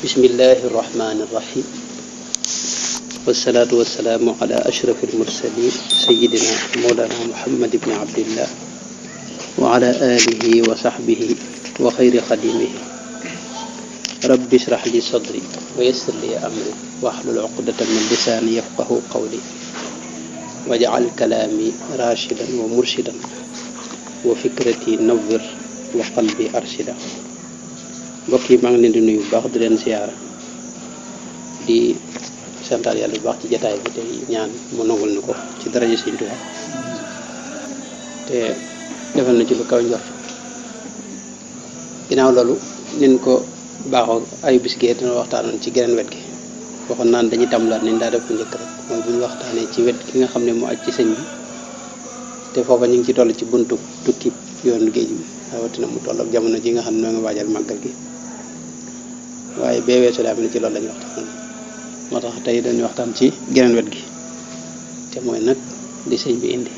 bismillahi irrahmani irrahim wasalaatu wasalaamu ala ashrafi almursalin sayidina mawlana muhammad ibni abdillah wa ala alihi wa sahbihi wa xayri xadimihi rabbi israh li sadri wa yassir li amri wahlul uqdatan min lisaani yafqahu qawli waj'al kalaami rashidan wa murshidan wa fikrati nawwir wa qalbi arshida. mbokk yi maa ngi leen di nuyu bu baax di leen ziyaara di santaal yàlla bu baax ci jataay bi tey ñaan mu nangul ni ko ci daraja Sëriñ Tuubaa te defal na ci lu kaw njort. ginnaaw loolu nin ko baaxoo ay bis gee dina waxtaanoon ci geneen wet gi waxoon naan dañuy tàmbalaat niñ daa def ko njëkk rek mooy bu ñu waxtaanee ci wet ki nga xam ne moo aj ci sëñ bi te foofa ñu ngi ci toll ci buntu tukki yoonu géej bi rawatina mu toll ak jamono ji nga xam ne noo ngi waajal màggal gi waaye bee weesu daa mel ni ci loolu la ñu waxtaan moo tax tey dañuy waxtaan ci geneen wet gi te mooy nag di sëñ bi indi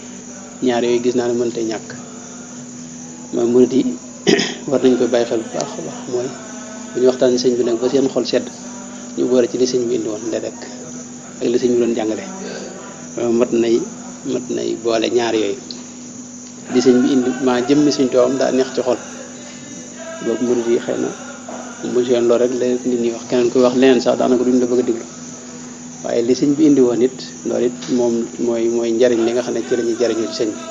ñaar yooyu gis naa ne mënta ñàkk mooy murid yi war nañ koy bàyyi xel bu baax a baax mooy bu ñu waxtaan sëñ bi nag ba seen xol sedd ñu boole ci li sëñ bi indi woon nde rek ak li sëñ bi doon jàngale mat nay boole ñaar yooyu li sëñ bi indi maa jëmmi sëñ toom daa neex ci xol boobu murid yi xëy na bu seen loolu rek la nit ñi wax keneen koy wax leneen sax daanaka duñ la bëgg a diglu waaye li sëñ bi indi woon it loolu it moom mooy njariñ li nga xam ne ci la ñuy jariñoo ci sëñ bi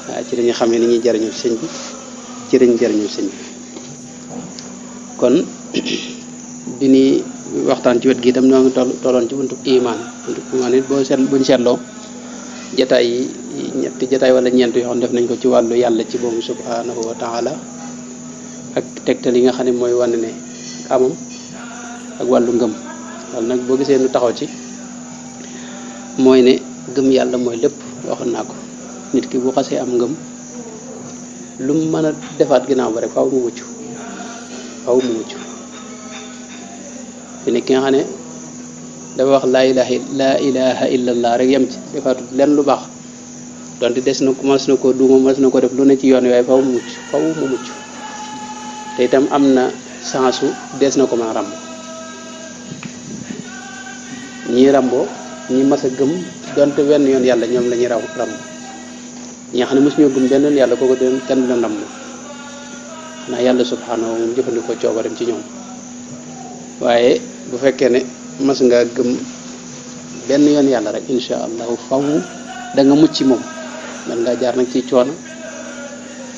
waaye ci la ñuy xamee ni ñuy jariñoo ci sëñ bi ci lañuy jariñoo ci sëñ bi kon bi ni waxtaan ci wet gi itam ñoo ngi tolloon ci buntu iman it buñ seetloo jataay yi ñetti jataay wala ñeent yoo xam def nañ ko ci wàllu yàlla ci boobu subhanahu wa taala ak tegtal yi nga xam ne mooy wane ne amam ak wàllu ngëm wala nag boo gisee nu taxaw ci mooy ne gëm yàlla mooy lépp waxoon naa ko nit ki bu xasee am ngëm lu mu mën a defaat ginnaaw ba rek faaw mu mucc fi ne ki nga xam ne dafa wax laa ilaha illallah rek yem ci defaatut lenn lu baax donte des na mas na ko duuma mas na ko def lu ne ci yoon waaye faaw mu mucc te itam am na sansu des na ko mën a ràmb ñii ràmboo ñi mas a gëm donte wenn yoon yàlla ñoom la ñuy ràmb ñi nga xam ne mosuñoo gëm benn yoon yàlla kooku den kenn du la ràmb xanaa yàlla subhanahu moom jëfandikoo coobareem ci ñoom waaye bu fekkee ne mas nga gëm benn yoon yàlla rek insha allahu faw da nga mucc moom man ngaa jaar nag ci coono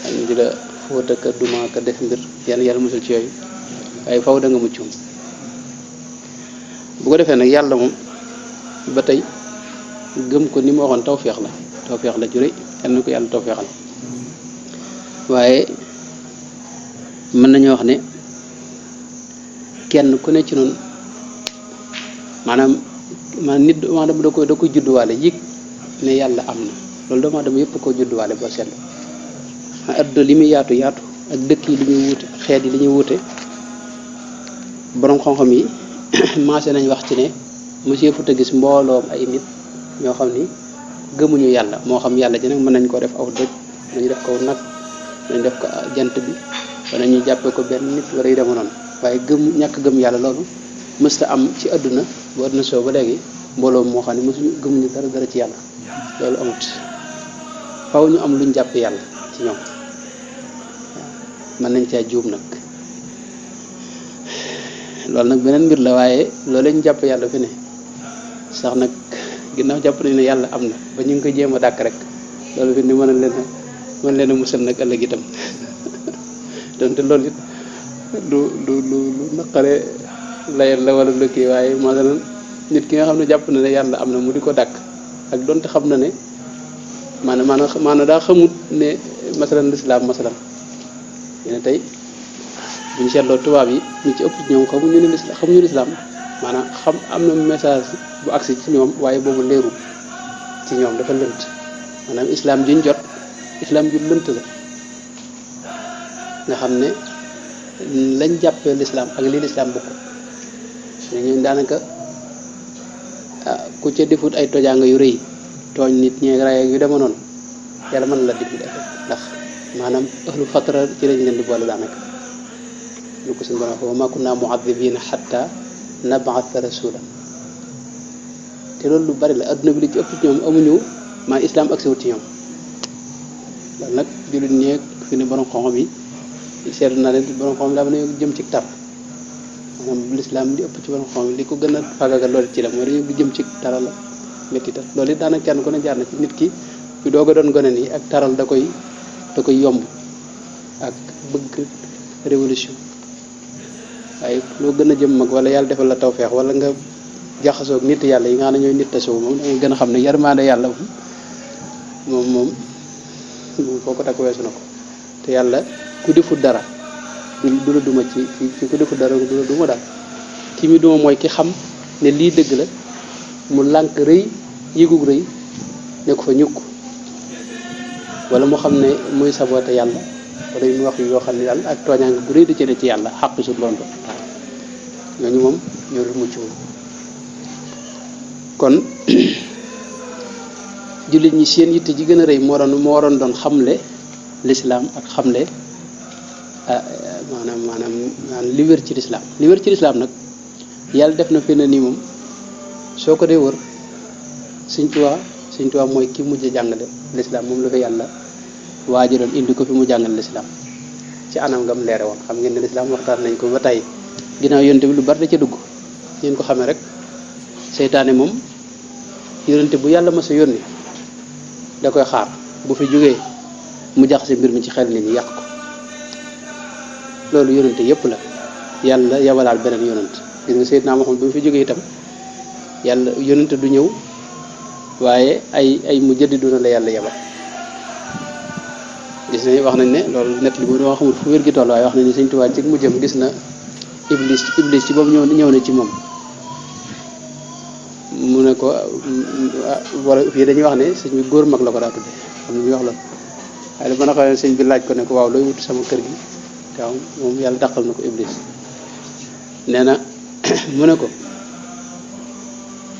ak ñu di la fóota ka duma ka def mbir yàlla musul ci yooyu waaye faw da nga mucc moom bu ko defee nag yàlla moom ba tey gëm ko ni ma waxoon tawfeex la ju rëy yal na ko yàlla tawfeexal waaye mën nañu wax ne kenn ku ne ci noonu maanaam nit maanaam da koy judduwaale yëg ne yàlla am na loolu doomu aadama yëpp koo judduwaale boo seetlu adduna li muy yaatu ak dëkk yi li ñuy wuute xeet yi li ñuy wuute borom xam-xam yi maase nañ wax ci ne monsieur Fouta gis mbooloom ay nit ñoo xam ni gëmuñu yàlla moo xam yàlla ji nag mën nañ ko def aw dëkk nañu def ko nag nañ def ko jant bi wala ñu jàppee ko benn nit wala yu dema noonu waaye ñàkk gëm yàlla loolu mësta am ci adduna bu adduna soo ba léegi mbooloo moo xam ne mësuñu gëmuñu dara ci yàlla loolu amut faw ñu am luñ jàpp yàlla ci ñoom mën nañ caa juum nag loolu nag beneen mbir la waaye loolu lañ jàpp yàlla fi ne sax nag ginnaaw jàpp nañ ne yàlla am na ba ñu ngi koy jéem a dàkk rek loolu fi ne mën leen a musal nag ëllëg itam donte loolu it lu naqare layal la wala lu kii waaye masalan nit ki nga xam ne jàpp na ne yàlla am na mu di ko dàkk ak donte xam na ne maanaam daa xamut ne masalan lislaam masalan yéen tey buñ seetloo tubaab yi ñu ci ëpp ñoom xamuñu lislaam maanaam xam am na message bu agsi ci ñoom waaye boobu leerul ci ñoom dafa lënt maanaam islam juñ jot islam ju lënt la nga xam ne lañ jàppee lislaam ak li lislaam bokk ñun daanaka ku ca defut ay tojaanga yu rëy tooñ nit ñi ray yu dema noonu yàlla mën la dimbali ndax maanaam ahlu fatra ci lañ leen di boole daanaka lu ko suñu borom wa ma kunna mu'adhibina hatta nab'atha rasula te loolu lu bari la adduna bi li ci ëpp ci ñoom amuñu maa islam ak sewut ci ñoom loolu nag jullit ñeeg fi ne borom xam-xam yi seetlu naa leen borom xam-xam daa dañoo jëm ci tar maanaam l'islam li ëpp ci borom xam-xam li ko gën a fagagal loolu ci la mooy dañoo jëm ci taral la métti tal loolu it daanaka kenn ku ne jaar na ci nit ki yu doog a doon gone nii ak taral da koy yomb ak bëgg révolution waaye loo gën a jëm mag wala yàlla defal la tawfeex wala nga jaxasoog nit yàlla yi nga xam ne ñooy nit tasoo moom da nga gën a xam ne yërmande yàlla moom foo ko takk weesu na ko te yàlla ku deful dara du la duma ci ku deful dara du la duma daal ki mi duma mooy ki xam ne lii dëgg la mu lànk rëy yëgug rëy ne ko fa ñukk wala mu xam ne muy saboté yàlla wala mu wax yoo xam ne daal ak tooñaanga bu rëy di ci ne ci yàlla xàq su loon ko ñooñu moom ñoo dul mucc moom kon jullit ñi seen yitte ji gën a rëy moo waroon doon xamle lislaam ak xamle maanaam li wér ci lislaam li wér ci lislaam nag yàlla def na fi ne nii moom soo ko dee wër Sëñ Tuubaa mooy ki mujj jàngale lislaam moom la fa yàlla waajaloon indi ko fi mu jàngale lislaam ci anam ngam leere woon xam ngeen ne lislaam waxtaan nañ ko ba tey ginnaaw yonte bi lu bari da ca dugg ngeen ko xamee rek seytaane moom yonente bu yàlla mas a yónni da koy xaar bu fi jógee mu jaxase mbir mi ci xel nit ñi yàq ko loolu yonente yépp la yàlla yabalaal beneen yonent gis nga Seydina Muhammad bu fi jógee itam yàlla yonente du ñëw waaye ay mu jëddiduna la yàlla yabal gis nañ wax nañ ne loolu net li bu dama xamul fu wér gi toll waaye wax nañ ne Sëñ Tuubaa ci mu jëm gis na iblis ci boobu ñëw na ci moom mu ne ko wala fii dañuy wax ne sëñ bi góor mag la ko daa tudde xam ne ñuy wax loolu waaye da mën a xam sëñ bi laaj ko ne ko waaw looy wut sama kër gi waaw moom yàlla dàqal na ko iblis nee na mu ne ko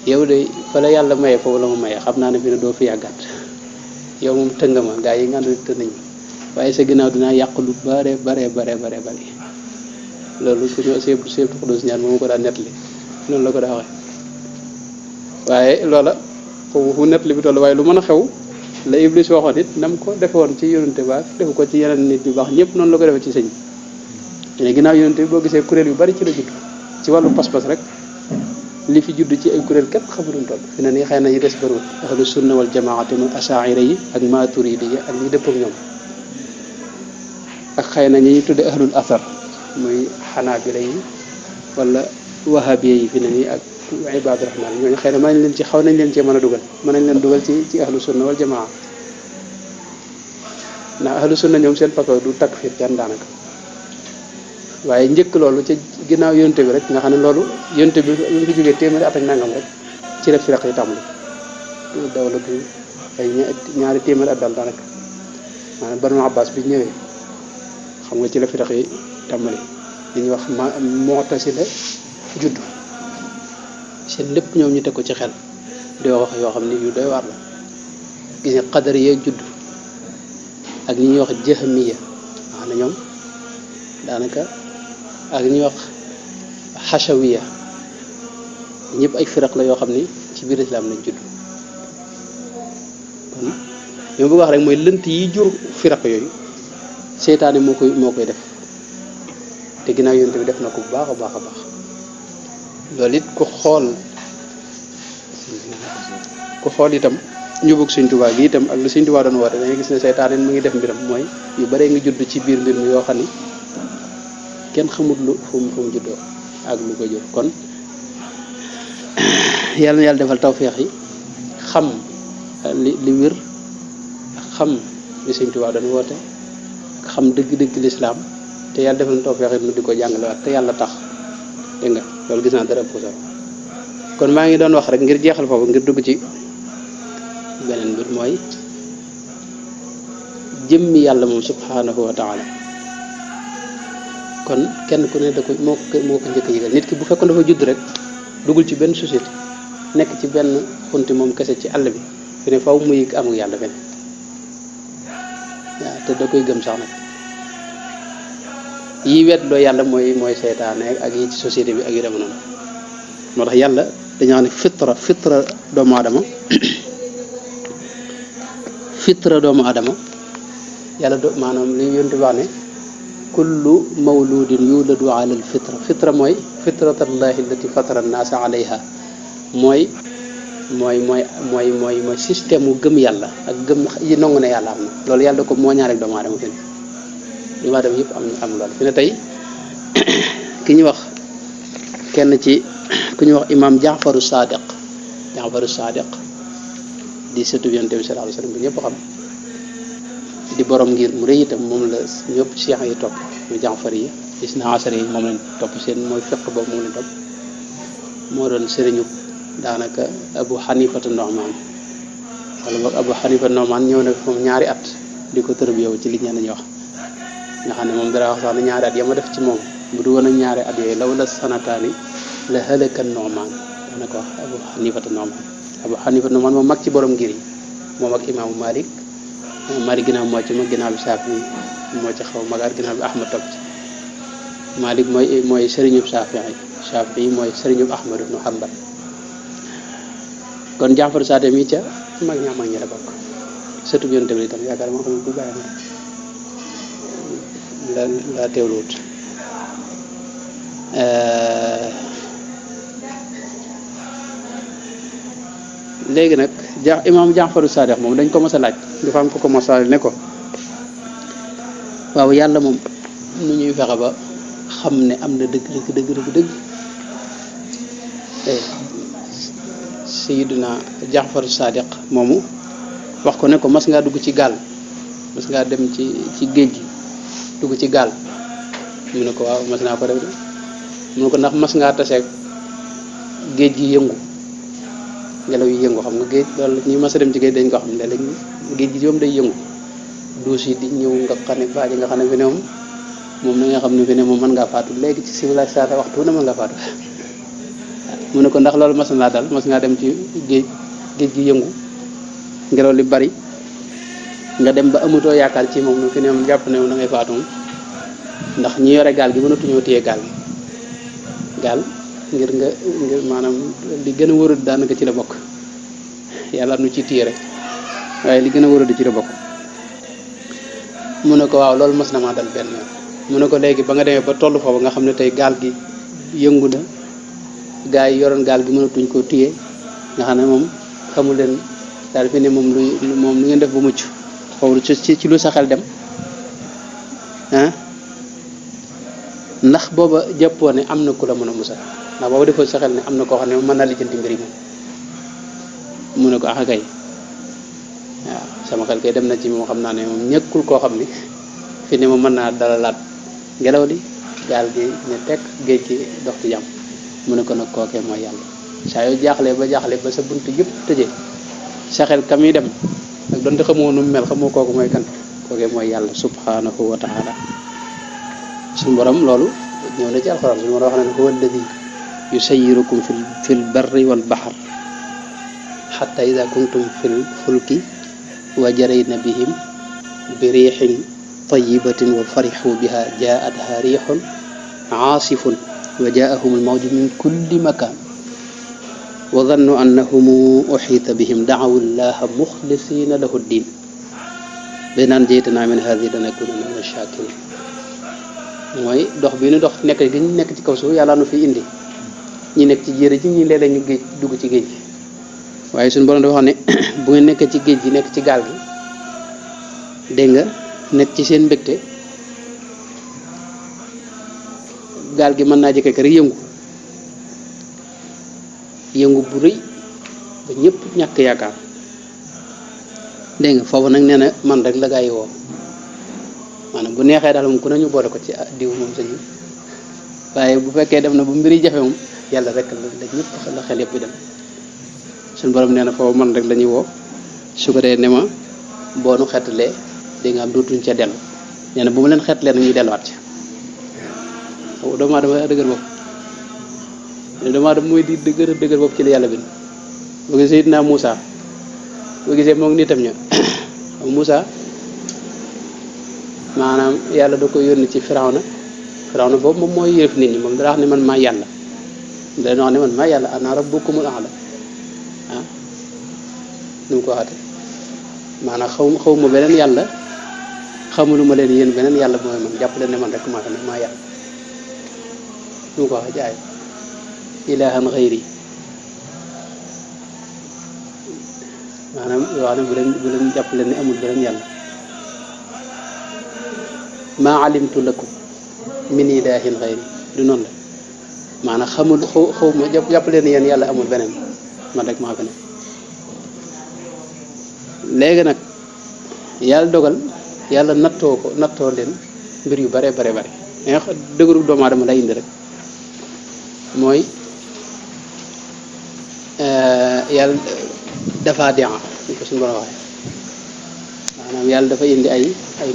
yow de fa la yàlla maye foofu la ma maye xam naa ne fi ne doo fi yàggaat yow moom tënga ma gaa yi nga ànd të nañ waaye sa ginnaaw dinaa yàq lu bare loolu ku ñëw seebu Xudus ñaan moom ko daa nettali noonu la ko daa waxe waaye loola foofu fu nettali bi toll waaye lu mën a xew la Iblis waxoon it nam ko defe woon ci yonente ba defu ko ci yeneen nit yu baax ñëpp noonu la ko defe ci sëñ bi ne ginnaaw yonente bi boo gisee kuréel yu bari ci la judd ci wàllu pas-pas rek li fi judd ci ay kuréel képp xamuñu toll fi ne nii xëy na yi des bëriwul ahlu sunna wal jamaati muy asaira yi ak maturidi yi ak ñi dëpp ak ñoom ak xëy na ñi tudde ahlul athar muy xanaabila yi wala wahabiya yi fi ne nii ak ibaadu rahmaan ñooñu xëy na mën nañ leen ci xaw nañ leen cee mën a dugal mën nañ leen dugal ci ahlu sunna wal jamaa ndax ahlu sunna ñoom seen papa du takfir kenn daanaka waaye njëkk loolu ca ginnaaw yonte bi rek nga xam ne loolu yonte bi lu fi jógee téeméeri at ak nangam rek ci la firaq yi tàmbali dawla bu ay ñaari téeméeri at daal daanaka maanaam Banu Abbas bi ñëwee xam nga ci la firaq yi tàmbali li ñuy wax Mu'tasila judd seen lépp ñoom ñu teg ko ci xel di wax yoo xam ne yu doy waar la gis nga qadar yeeg judd ak ñi ñuy wax jahmiya nga xam ne ñoom daanaka ak ñuy wax xachawiya ñëpp ay firaq la yoo xam ni ci biir islam lañ judd kon li ma bëgg wax rek mooy lënt yi jur firaq yooyu seytaane moo koy def te ginnaaw yonte bi def na ko bu baax a baax loolu it ku xool itam njubug Sëñ Tuubaa gi itam ak lu Sëñ Tuubaa doon woote da ngay gis ne seytaane mu ngi def mbiram mooy yu bare nga judd ci biir mbir mi yoo xam ni kenn xamut lu fu mu juddoo ak lu ko jur kon yàlla na yàlla defal tawféex yi xam li wér xam li Sëñ Tuubaa doon woote xam dëgg-dëgg lislaam te yàlla defal na tawféex yi nu di ko jàngale waat te yàlla tax dégg nga loolu gis naa dara ëpp solo kon maa ngi doon wax rek ngir jeexal foofu ngir dugg ci beneen mbir mooy jëmmi yàlla moom subhanahu wa taala kon kenn ku ne da ko moo ko njëkk a yëgal nit ki bu fekkoon dafa judd rek dugul ci benn société nekk ci benn xunti moom kese ci àll bi fi ne faw mu yëg amul yàlla fenn waaw te da koy gëm sax nag yi weddloo yàlla mooy seytaane ak yi ci société bi ak yu dem noonu moo tax yàlla dañoo xam ne fitra doomu aadama fitra doomu aadama yàlla maanaam li yonent wax ne kullu mawludin yuladu ala al fitra mooy fitratallahi allati fatara an-naasa alayha mooy système mu gëm yàlla ak gëm yi nangu ne yàlla am na loolu yàlla ko moo ñaar rek doomu aadama fi ne doomu aadama yëpp am loolu fi ne tey ki ñu wax kenn ci ku ñu wax imam Jaafaru Sadiq di sëtu Yonent bi sallallahu alayhi wasallam bi ñëpp xam di borom ngir mu rëy itam moom la ñëpp cheikh yi topp mu Jaafar yi isna asari yi moom lañ topp seen mooy fiq boobu moom lañ topp moo doon sëriñu daanaka Abu Hanifata Nu'man wala boog Abu Hanifa Nu'man ñëw na moom ñaari at di ko tërëb yow ci li ñenn ñi wax nga xam ne moom dara wax sax ne ñaari at ya ma def ci moom bu du woon ak ñaari at yooyu law la sanataani la halaka Nu'man dana ko wax Abu Hanifata Nu'man moom mag ci borom ngir yi moom ak imaamu Malik Malik ginnaaw moo ci mag ginnaaw bi Saafi moo ci xaw magaat ginnaaw bi Ahmad topp ci Malik mooy sëriñub Saafi mooy sëriñub Ahmad ibnu Hanbal kon Jaafar Saate mi ca mag ñi la bokk sëtub Yonent bi itam yaakaar moo xam bu bàyyi la teewluwut léegi nag imaam Jaafaru Saadiq moom dañ ko mos a laaj dafa am ko mos a ne ko waaw yàlla moom nu ñuy fexe ba xam ne am na dëgg Sayyidina Jaafaru Saadiq moomu wax ko ne ko mas ngaa dugg ci gaal mas ngaa dem ci géej gi dugg ci gaal mu ne ko waaw mas naa ko def de mu ne ko ndax mas ngaa taseeg géej gi yëngu ngelaw yi yëngu xam nga géej loolu ñi mas a dem ci géej dañ ko xam ne léegi géej gi yoom day yëngu duus yi di ñëw nga xam ne baaji nga xam ne fi ne moom na nga xam ne fi ne moom mën ngaa faatu léegi ci civilisation waxtu na mën ngaa faatu mu ne ko ndax loolu mas naa dal mas ngaa dem ci géej gi yëngu ngelaw li bari nga dem ba amatoo yaakaar ci moom fi ne moom jàpp ne moom da ngay faatu moom ndax ñi yore gaal gi mënatuñoo téye gaal ngir maanaam li gën a wëradi daanaka ci la bokk yàlla nu ci téye rek waaye li gën a wëradi ci la bokk mu ne ko waaw loolu mas na maa dal benn yoon mu ne ko léegi ba nga demee ba tollu foofu nga xam ne tey gaal gi yëngu na gaa yi yoroon gaal gi mënatuñ koo téye nga xam ne moom xamul leen daal fi ne moom lu ngeen def ba mucc foofu ci lu sa xel dem ndax booba jàppoo ne am na ku la mën a musal ndax booba defoo sa xel ne am na koo xam ne mën naa lijjanti mbir yi moom mu ne ko ax kay waaw sama xel kay dem na ci moom xam naa ne moom ñëkkul koo xam ni fi ne moom mën naa dalalaat ngelaw li gaal gi ne tekk géej gi dox ci jàmm mu ne ko nag kookee mooy yàlla saa yoo jaaxlee ba sa bunt yëpp tëjee sa xel kam yi dem ak donte xamoo nu mel xamoo kooku mooy kan kookee mooy yàlla subhanahu wa taala suñu borom loolu ñëw na ci alxuraan suñu borom wax na ne huwa alladi yusayyirukum fil barri wal bahr hatta idha kuntum fil fulki wa jarayna bihim bi riixin tayyibatin wa farixu biha jaa'atha riixun aasifun wa jaa'ahum al-mawju min kulli makaan wa dhannu annahum uhiita bihim da'awu llaha muxlisiina lahu ddiin ba naan jiitanaa min haadihi lanakuunanna mina shaakiriin mooy dox bi nu dox nekk gi ñu nekk ci kaw suuf yàlla nu fi indi ñi nekk ci jéere ji ñi léeg-léeg ñu géej dugg ci géej gi waaye suñu borom dafa wax ne bu ngeen nekk ci géej gi nekk ci gaal gi dégg nga nekk ci seen mbégte gaal gi mën naa jëkk rek yëngu bu rëy ba ñëpp ñàkk yaakaar dégg nga foofu nag nee na man rek la gaa yi woo maanaam bu neexee daal moom ku ne ñu boole ko ci diw moom sëñ bi waaye bu fekkee dem na bu mbiri jafe moom yàlla rek la ñëpp la xel yëpp dem suñu borom nee na foofu man rek la ñuy woo su ko dee ne ma boo nu xettalee dégg nga am dootuñ ca dellu nee na bu ma leen xettalee nag ñuy delluwaat ca doomu aadama dëgër bopp doomu aadama mooy di dëgër bopp ci la yàlla bind boo gisee Seydina Moussa boo gisee moom nitam ña Moussa maanaam yàlla da ko yónni ci Firawna Firawna boobu moom mooy yërëf nit ñi moom dara wax ne man maa yàlla dana wax ne man maa yàlla ana rabbukumul a'la ah nu mu ko waxate maanaam xaw ma beneen yàlla xamuluma leen yéen beneen yàlla mooy man jàpp leen ne man rek maa fi ne maa yàlla nu mu ko waxee jaay ilaahan xayri maanaam wax ne bu leen jàpp leen ne amul beneen yàlla maa alimtu lakum min ilaahin xayri du noonu la maanaam xaw ma jàpp leen ne yéen yàlla amul beneen man rek maa fi ne léegi nag yàlla dogal yàlla nattoo leen mbir yu bare mais dëgëru doomu aadama lay indi rek mooy yàlla dafa dean ni ko suñu borom waxee maanaam yàlla dafa indi ay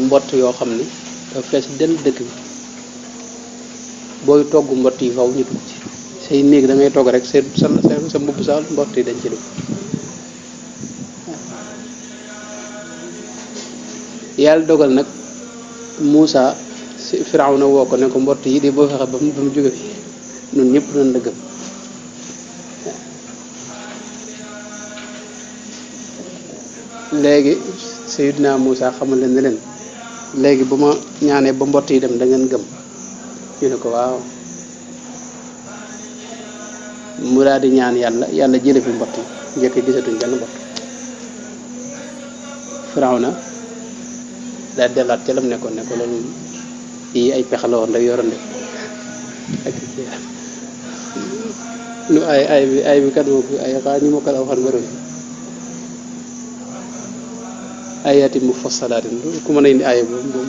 mbott yoo xam ni dafa fees del dëkk bi booy togg mbott yi faw ñu dugg ci say néeg da ngay togg rek sa mbubb sax mbott yi dañ ci dugg yàlla dogal nag Muusa Firawna woo ko ne ko mbott yi di boo fexe ba mu jóge fi ñun ñëpp doon la gëm léegi Seydina Muusa xamal leen ne leen léegi bu ma ñaanee ba mbott yi dem da ngeen gëm ñu ne ko waaw mu daal di ñaan yàlla jële fi mbott yi njëkk gisatuñ benn mbott Firawna daal dellaat ca lam nekkoon ne ko loolu yi ay pexe la woon rek yorande ak lu ay bi kat moo ko ay xaa ñu ma ko la waxoon nga doon ayaati mufassalaatin ku mën a indi aaya boobu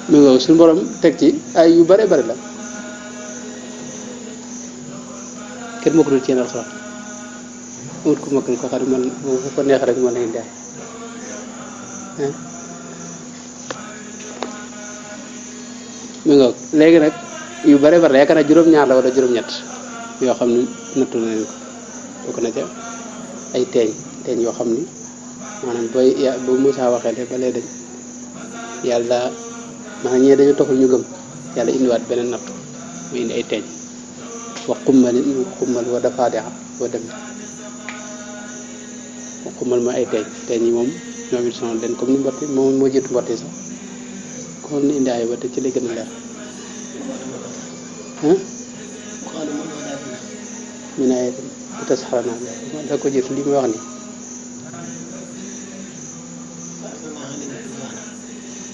mi nga suñu borom teg ci ay yu bare la kenn moo ko dul ci alxuraan amut ko mokkal ko xam man bu ko neex rek mën nañ daay mi nga léegi nag yu bare yaakaar naa juróom-ñaar la wala juróom-ñett yoo xam ne nattu nañ ko bokk na ca ay teeñ yoo xam ni maanaam bu Musaa waxee de ba lee dañ yàlla maanaam ñee dañu toxul ñu gëm yàlla indiwaat beneen nattu mu indi ay teeñ wa xummal wa dafaadiha wa dem wa xummal mooy ay teeñ yi moom ñoom it sonal leen comme ni mbotti moom moo jiitu mbotti sax kon indi ay ba te ci lay gën a leer mi ne bu tas xaranaa da ko jiitu li muy wax ni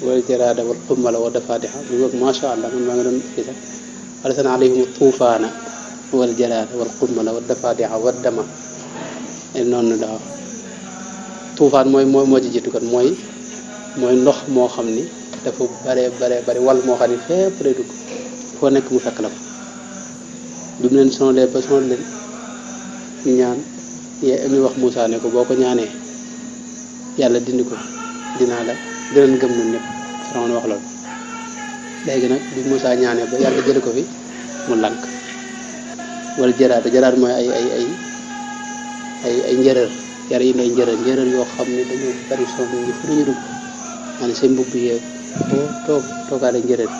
wal jaraada wal xummala wa dafaadiha lu wëg masha Allah man maa ngi doon fii sax arsalnaa alayhim tuufaana wal jaraada wal xummala wa dafaadiha wa dama noonu la wax tuufaan moo ci jiitu kon mooy ndox moo xam ni dafa bare wal moo xam ni fépp lay dugg foo nekk mu fekk la ko bi mu leen sonalee ba sonal leen ñaan ñu wax Moussa ne ko boo ko ñaanee yàlla dindi ko dinañ gëm ñun ñëpp Firawna wax loolu léegi nag bi Moussa ñaanee ba yàlla jële ko fi mu lànk wala jaraad mooy ay njërër yar yi ngay njërër yoo xam ne dañoo bari sonn ngi fu nañu dugg maanaam seen mbubb yeeg boo toogaale njërër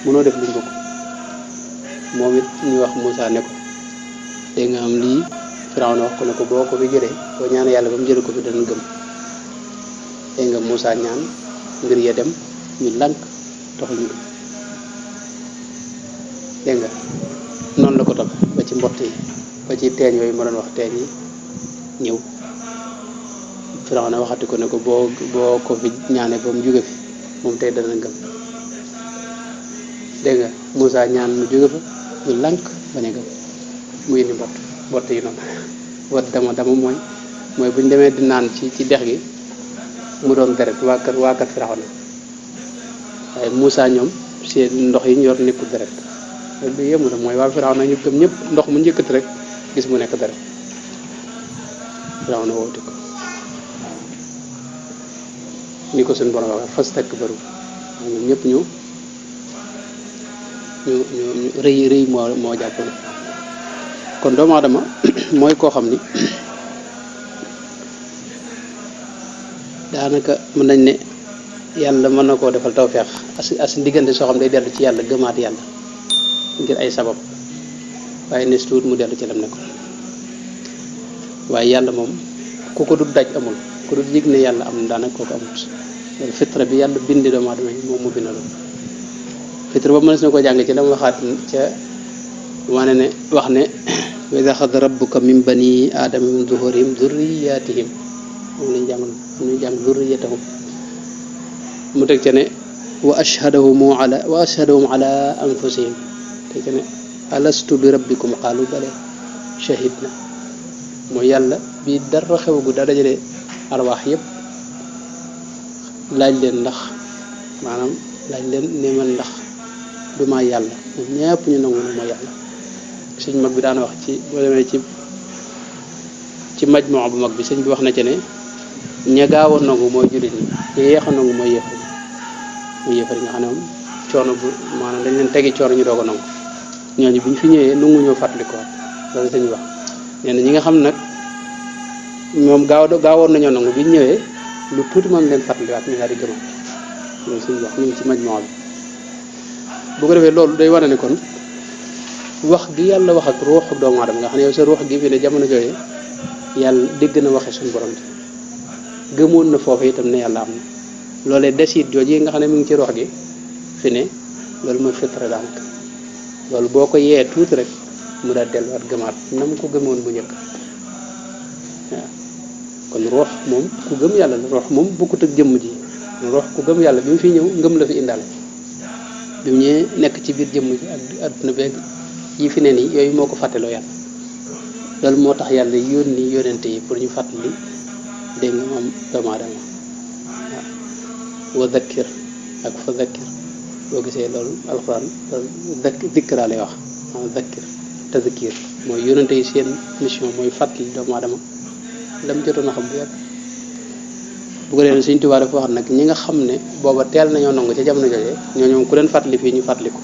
mënoo def luñ bëgg moom it ñu wax Moussa ne ko dégg nga am lii Firawna wax ko ne ko boo ko fi jëlee boo ñaan yàlla ba mu jële ko fi danañ gëm dégg nga Moussa ñaan mbir ya dem ñu lànk taxul ñu gëm dégg nga noonu la ko topp ba ci mbott yi ba ci teeñ yooyu ma doon wax teeñ yi ñëw Firawna waxati ko ne ko boo ko fi ñaanee ba mu jóge fi moom tey dana gëm dégg nga Moussa ñaan mu jóge fa ñu lànk bañ a gëm mu indi mbott yi noonu wat dama mooy bu ñu demee di naan ci dex gi mu doon deret waa kat Firawna waaye Moussa ñoom seen ndox yi ñu yor nekkul deret loolu lu yéemu la mooy waa Firawna ñu gëm ñëpp ndox mu njëkkati rek gis mu nekk deret Firawna woote ko ni ko suñu borom waxee fastakbaru ñoom ñëpp ñu rëy moo jàppale kon doomu aadama mooy koo xam ni daanaka mën nañ ne yàlla mën na koo defal tawfeex as diggante soo xam day dellu ci yàlla gëmaat yàlla ngir ay sabab waaye nes tuut mu dellu ci lam nekkoon waaye yàlla moom ku ko dul daj amul ku dul yëg ne yàlla am na daanaka kooku amut loolu fitra bi yàlla bindi doomu aadama yi moom mu bind loolu fitra boobu mënees na koo jàng ci la mu waxaat ca wane ne wax ne wa iza axada rabbuka min bani aadama min zuhurihim zurriyatihim moom lañ jàng ñu jàng zurriyatahum mu teg ca ne wa ashhadahum ala anfusihim teg ca ne alastu bi rabbikum qaalu bale shahidna mooy yàlla bi dara xewagu daa dajale arwaax yëpp laaj leen ndax maanaam laaj leen ne man ndax du ma yàlla ñoom ñëpp ñu nangu ne mooy yàlla sëñ mag bi daan wax ci boo demee ci majmoo bu mag bi sëñ bi wax na ci ne ña gaaw a nangu mooy jullit ñi ña yeex a nangu mooy yéefar yi nga xam ne moom coono bu maanaam dañ leen tegi coono ñu doog a nangu ñooñu bi ñu fi ñëwee nangu ñoo fàttalikoo loolu sëñ bi wax nee na ñi nga xam nag moom gaawoon nañoo nangu bi ñu ñëwee lu tuuti moom leen fàttaliwaat ñu daal di gëmaat loolu sëñ bi wax ñu ngi ci majmoo bi bu ko defee loolu day wane ne kon wax gi yàlla wax ak ruuxu doomu aadama nga xam ne yow sa ruux gi fi ne jamono jooyee yàlla dégg na waxe suñu borom bi gëmoon na foofu itam ne yàlla am na loolee desit jooju yi nga xam ne mu ngi ci ruux gi fi ne loolu mooy fitra daanaka loolu boo ko yee tuuti rek mu daal delluwaat gëmaat na mu ko gëmoon bu njëkk waaw kon ruux moom ku gëm yàlla la ruux moom bokkut ak jëmm ji ruux ku gëm yàlla bi mu fi ñëw ngëm la fi indaale bi mu ñëwee nekk ci biir jëmm ji ak adduna beeg yi fi ne nii yooyu moo ko fàttaloo yàlla loolu moo tax yàlla yónni yónente yi pour ñu fàttali dégg nga moom doomu aadama waaw wa zakkir ak fa zakkir boo gisee loolu alxuraan loolu zikra lay wax maanaam zakkir tazkir mooy yónente yi seen mission mooy fàttali doomu aadama lam jotoon a xam bu yàgg bu ko defee Sëñ Tuubaa dafa wax nag ñi nga xam ne booba teel nañoo nangu ca jamono jooje ñoo ñoom ku leen fàttali fii ñu fàttaliku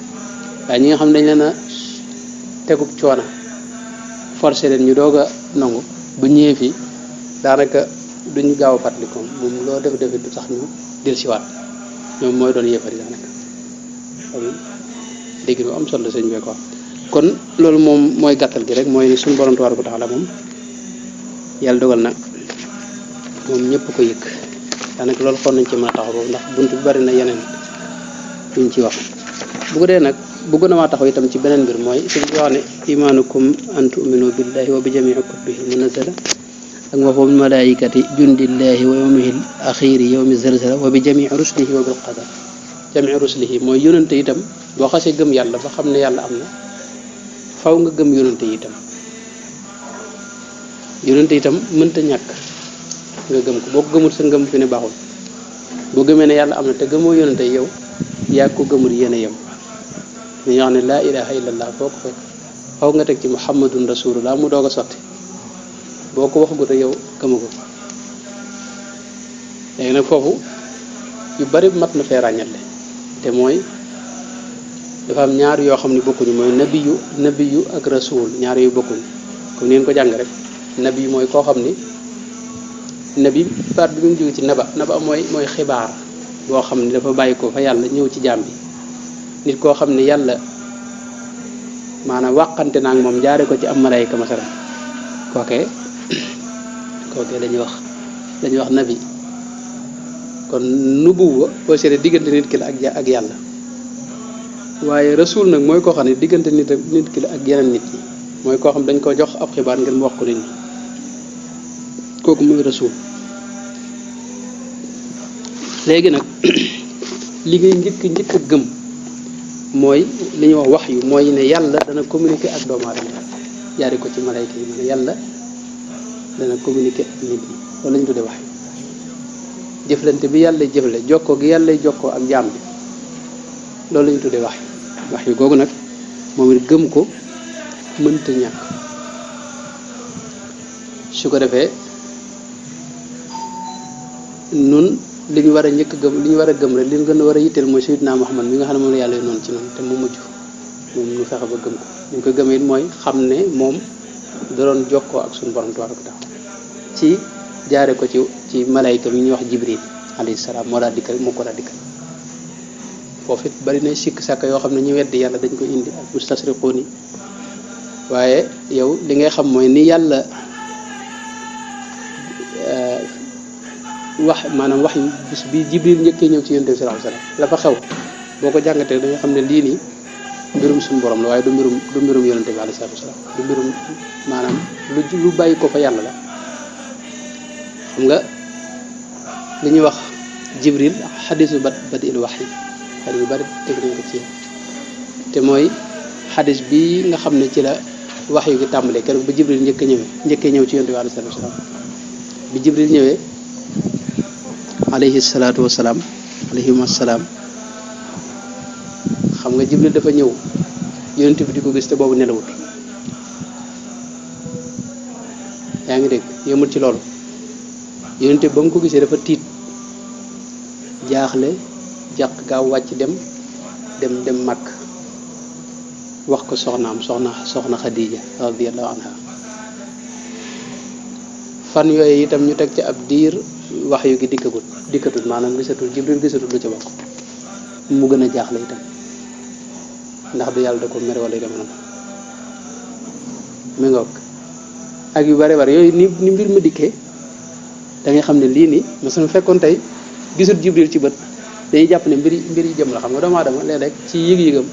waaye ñi nga xam ne dañ leen a tegub coona forcé leen ñu doog a nangu bu ñëwee fii daanaka duñu gaaw a fàttaliku moom loo def du tax ñu del siwaat ñoom mooy doon yéefari daanaka loolu dégg bu am solo sëñ bi ko wax kon loolu moom mooy gàttal gi rek mooy suñu borom tabaaraka wa taala moom yàlla dogal na moom ñëpp ko yëg daanaka loolu xool nañ ci mën a taxaw boobu ndax bunt bi bari na yeneen yuñ ci wax bu ko dee nag bëgg na maa taxaw itam ci beneen mbir mooy suñ bi wax ne imaanukum an tu'minu billahi wa bi jamii kutubihi munazzala ak wa fawul malaikati jundillahi wa yawmihil axiri yawmi zalzala wa bi jamii rusulihi wa bil qadar jamii rusulihi mooy yónante itam boo xasee gëm yàlla ba xam ne yàlla am na faw nga gëm yónante yi itam mënta ñàkk nga gëm ko boo ko gëmul sa ngëm fi ne baaxul boo gëmee ne yàlla am na te gëmoo yónante yow yaa ko gëmul yéen a yem dañuy wax ne laa ilaha illallah foo ko fekk xaw nga teg ci muhammadun rasulullah mu doog a sotti boo ko waxagut ak yow gëmu ko léegi nag foofu yu bari mat na fee ràññale te mooy dafa am ñaar yoo xam ne bokkuñu mooy nabiyu ak rasul ñaar yu bokkuñu comme ni ngeen ko jàng rek nabiyu mooy koo xam ni nabi baat bi mu jóge ci naba mooy xibaar boo xam ne dafa bàyyi ko fa yàlla ñëw ci jaam bi nit koo xam ne yàlla maanaam wàqante naa ak moom jaare ko ci am malayka masalan kookee dañuy wax nabi kon nubuwa boo seetee diggante nit ki la ak yàlla waaye rasul nag mooy koo xam ne diggante nit ki la ak yeneen nit yi mooy koo xam dañ ko jox ab xibaar ngir mu wax ko nit ñi kooku mooy rasul léegi nag li ngay njëkk a gëm mooy li ñuy wax wax yu mooy ne yàlla dana communiquer ak doomu aadama jaari ko ci malayka yi ne yàlla dana communiquer ak nit ñi loolu lañu tuddee wax yu jëflante bi yàlla jëfle jokkoo gi yàlla jokkoo ak jaam bi loolu lañu tuddee wax yu googu nag moom it gëm ko mënta ñàkk su ko defee nun li ñu war a njëkk gëm li ñu war a gëm rek li ñu gën a war a yitteel mooy Sayyidina Muhammad mi nga xam ne moom la yàlla noonu ci noonu te mu mujj moom ñu fexe ba gëm ko ñu ko gëmee it mooy xam ne moom da doon jokkoo ak suñu borom tabaaraka wa taala ci jaare ko ci malayka mi ñuy wax jibril alayhi salaam moo ko daa dikkal foofu it bari na sikk sàkk yoo xam ne ñu weddi yàlla dañ ko indi ak mustasriquun yi waaye yow li ngay xam mooy ni yàlla maanaam wax yu bis bi jibril njëkkee ñëw ci yonent bi sallallahu alayhi wasallam la fa xew boo ko jàngatee da nga xam ne lii nii mbirum suñu borom la waaye du mbirum yonent bi alayhi wasallam du mbirum maanaam lu bàyyi ko fa yàlla la xam nga li ñuy wax jibril xadisu badil wahyi xadis yu bari teg nañ ko ci te mooy xadis bi nga xam ne ci la wax yu gi tàmbalee keroog ba jibril njëkkee ñëw ci yonent bi alayhi salaam bi jibril ñëwee alayhi salaatu wasalaam alayhim assalaam xam nga jibril dafa ñëw yonent bi di ko gis te boobu nelawut yaa ngi dégg yemul ci loolu yonent bi ba mu ko gisee dafa tiit jaaxle jàq gaaw wàcc dem màkk wax ko soxna Xadija radiyallahu anha fan yooyu itam ñu teg ci ab diir wax yu gi dikkatul maanaam gisatul jibril gisatul lu ca bokk mu gën a jaaxle itam ndax du yàlla da ko mere wala dama noonu mi ngoog ak yu bari yooyu ni mbir ma dikkee da ngay xam ne lii nii ma fekkoon tey gisul jibril ci bët dañuy jàpp ne mbir yi jëm la xam nga doomu aadama léeg-léeg ci yëg-yëgam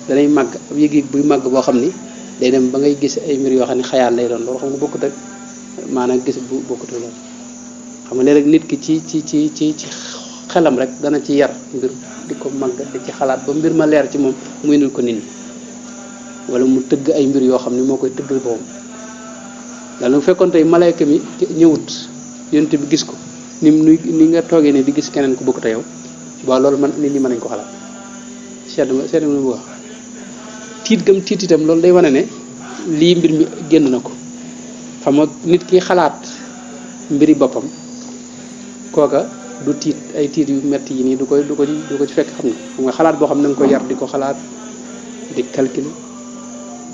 danay màgg ab yëg-yëg buy màgg boo xam ni day dem ba ngay gis ay mbir yoo xam ne xayaal lay doon loolu xam nga bokkut ak maanaam gis bu bokkut loolu xam nga léeg-léeg nit ki ci xelam rek dana ci yar mbir di ko màgg di ci xalaat ba mbir ma leer ci moom mu indil ko nit ñi wala mu tëgg ay mbir yoo xam ne moo koy tëggal boppam daal bu fekkoon tey malayka mi ñëwut yonent bi gis ko ni nga toogee ne di gis keneen ku bokkut a yow waaw loolu man nit ñi mën nañ ko xalaat seetlu ma bu wax tiit gam tiit itam loolu day wane ne lii mbir mi génn na ko xam nga nit ki xalaat mbiri boppam kooka du tiit ay tiit yu metti yi nii du ko ci fekk xam nga xalaat boo xam ne nga ko yar di ko xalaat di calculer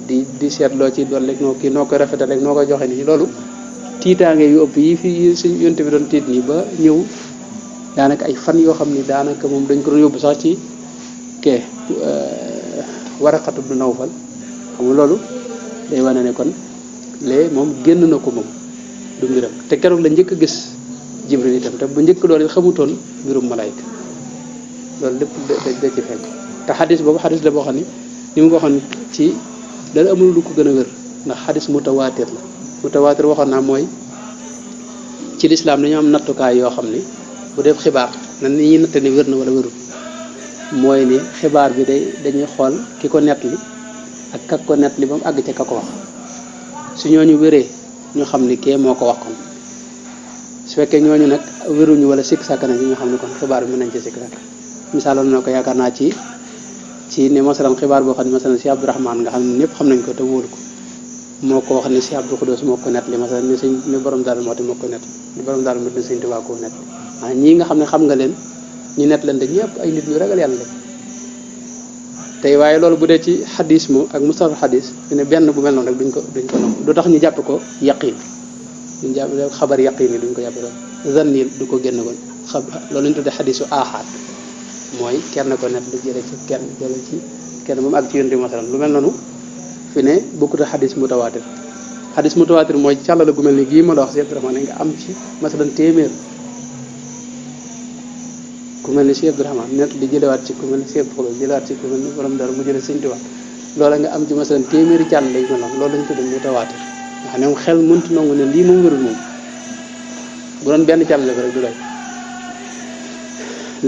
di seetloo ci doon rek noo koy rafetal rek noo koy joxe nii loolu tiitaange yu ëpp yi fi suñ yonte bi doon tiit nii ba ñëw daanaka ay fan yoo xam ni daanaka moom dañ ko doon yóbbu sax ci Waraqatu ibn Nawfal xam nga loolu day wane ne kon lee moom génn na ko moom du mbiram te keroog la njëkk a gis Jibril itam te bu njëkk loolu xamutoon mbirum malaayka loolu lépp da ci fekk te xadis boobu xadis la boo xam ni mu ko waxoon ci dara amul lu ko gën a wér ndax xadis mutawaatir la mutawaatir waxoon naa mooy ci lislaam dañu am nattukaay yoo xam ni bu def xibaar na ni ñuy natte ne wér na wala wérul mooy ni xibaar bi dañuy xool ki ko nettali ak kak ko nettali ba mu àgg ca ka ko wax su ñooñu wéree ñu xam ni kee moo ko wax kon su fekkee ñooñu nag wéruñu wala sikk sàkk nañ ñu xam ne kon xibaar bi mën nañ ci sikk sàkk misaaloon na ko yaakaar naa ci ne masalan xibaar boo xam ne masalan si Abdourahman nga xam ne ñëpp xam nañ ko te wóolu ko moo ko wax ne si Abdou Xudoos moo ko nettali masalan ni borom daal moo ti moo ko nettali ni borom daal moo ti Sëñ Tuubaa ko nettali ñii nga xam ne xam nga leen ñu nett leen de ñëpp ay nit ñu ragal yàlla lañ tey waaye loolu bu dee ci xadis moom ak mustalah xadis fi ne benn bu mel noonu rek duñ ko nangu du tax ñu jàpp ko yaqin duñ jàpp xabar yaqin yi duñ ko jàpp loolu zanni du ko génn kon loolu lañ tuddee xadisu aaxaat mooy kenn ko nett lu jële ci kenn moom ak ci yonte masalan lu mel noonu fi ne bokkut a xadis mutawaatir mooy càllala gu mel ni gii ma la wax si Abdourahman nga am ci masalan téeméer ku mel ni si Abdourahman net di jëlewaat ci ku mel ni si Abdou Xudoos jëlewaat ci ku mel ni borom dara mu jële Sëñ Tuubaa loola nga am ci masalan téeméeri càll lay mel noonu loolu lañ tuddee mutawaatir nga xam ne moom xel mëntu nangu ne lii moom wérul moom bu doon benn càll la rek du doy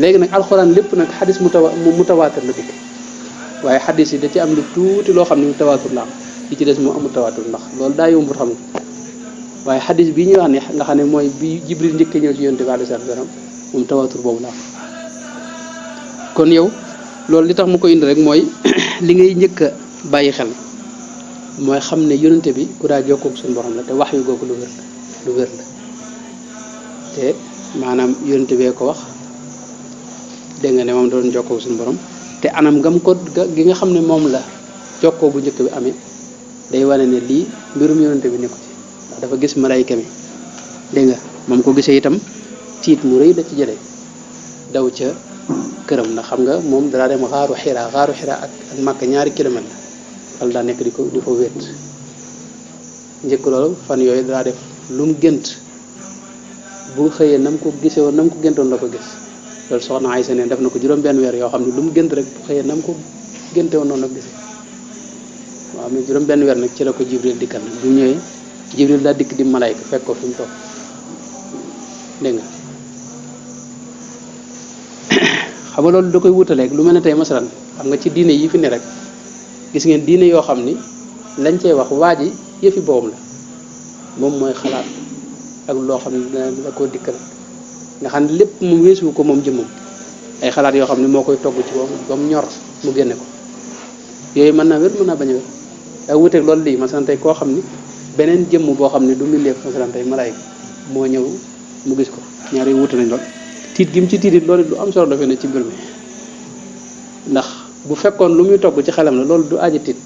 léegi nag alxuraan lépp nag xadis mutawaatir la dikk waaye xadis yi da ci am lu tuuti loo xam ne mutawaatir la am li ci des moom amul tawaatur ndax loolu daa yombut xam nga waaye xadis bii ñuy wax ne nga xam ne mooy bi Jibril njëkk ñëw ci yonent bi alayhi salaatu wa salaam moom tawaatur boobu la am kon yow loolu li tax mu ko indi rek mooy li ngay njëkk a bàyyi xel mooy xam ne yonent bi ku daa jokkoo ak suñu borom la te wax yu googu lu wér la te maanaam yonent bee ko wax dégg nga ne moom doon jokkoo ak suñu borom te anam gam ko gi nga xam ne moom la jokkoo bu njëkk bi amee day wane ne lii mbirum yonent bi nekku ci ndax dafa gis malayka mi dégg nga moom ko gisee itam tiit mu rëy la ci jëlee daw ca këram ndax xam nga moom danaa dem xaaru xiraa ak Makka 2 kilomètre la daa nekk di ko wéet njëkk loolu fan yooyu danaa def lu mu gént bu xëyee nam ko gisee woon nam ko géntoon la ko gis loolu soxna Aysa ne def na ko juróom-benn weer yoo xam ne lu mu gént rek bu xëyee nam ko génte woon noonu la ko gisee waaw mais juróom-benn weer nag ci la ko Jibril dikkal nag bu ñëwee Jibril daa dikk di malayka fekk ko fi mu toog dégg nga xam nga loolu da koy wutaleeg lu mel ne tey masalan xam nga ci diine yi fi ne rek gis ngeen diine yoo xam ni lañ cey wax waa ji yëfi boobam la moom mooy xalaat ak loo xam ne da koo dikkal nga xam ne lépp mu weesu ko moom jëmmam ay xalaat yoo xam ne moo koy togg ci moom ba mu ñor mu génne ko yooyu mën naa wér mën naa bañ a wér daa wuteeg loolu lii masalan tey koo xam ni beneen jëmm boo xam ne du mbindeef masalan tey malaayka moo ñëw mu gis ko ñaar yi wute nañ lool tiit gi mu ci tiit it loolu lu am solo dafay ne ci mbir mi ndax bu fekkoon lu muy togg ci xelam la loolu du aaji tiit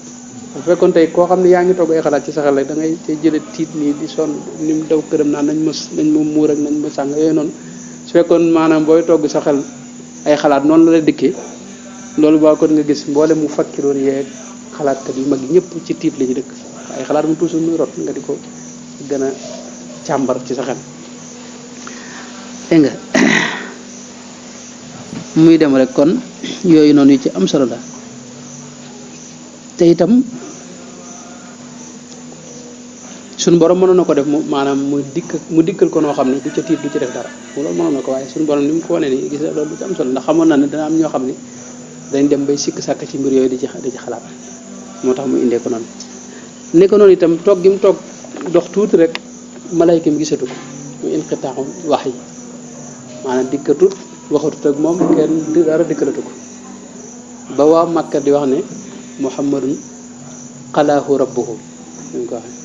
bu fekkoon tey koo xam ne yaa ngi togg ay xalaat ci sa xel rek da ngay tey jële tiit nii di sonn ni mu daw këram naan nañ ma muur ak nañ ma sàng yooyu noonu su fekkoon maanaam booy togg sa xel ay xalaat noonu la la dikkee loolu baa kon nga gis mboole mu fakkiroon yeeg xalaatkat yu mag ñëpp ci tiit la ñu dëkk ay xalaat mu toujours muy rot nga di ko gën a càmbar ci sa xel dégg nga muy dem rek kon yooyu noonu yu ci am solo la te itam suñu borom mënoon na ko def mu maanaam mu dikkal ko noo xam ne du ca tiit du ca def dara loolu mënoon na ko waaye suñu borom ni mu ko wane nii gis loolu du ci am solo ndax xamoon na ne dana am ñoo xam ne dañ dem bay sikk sàkk ci mbir yooyu di ci xalaat moo tax mu indee ko noonu ne ko noonu itam toog gi mu toog dox tuuti rek malayka mi gisatu ko mu inqitaaxu wax yi maanaam dikkatut waxatut ak moom kenn dara dikkalatu ko ba waa Makka di wax ne muhammadun xalaahu rabbuhu dañ ko waxe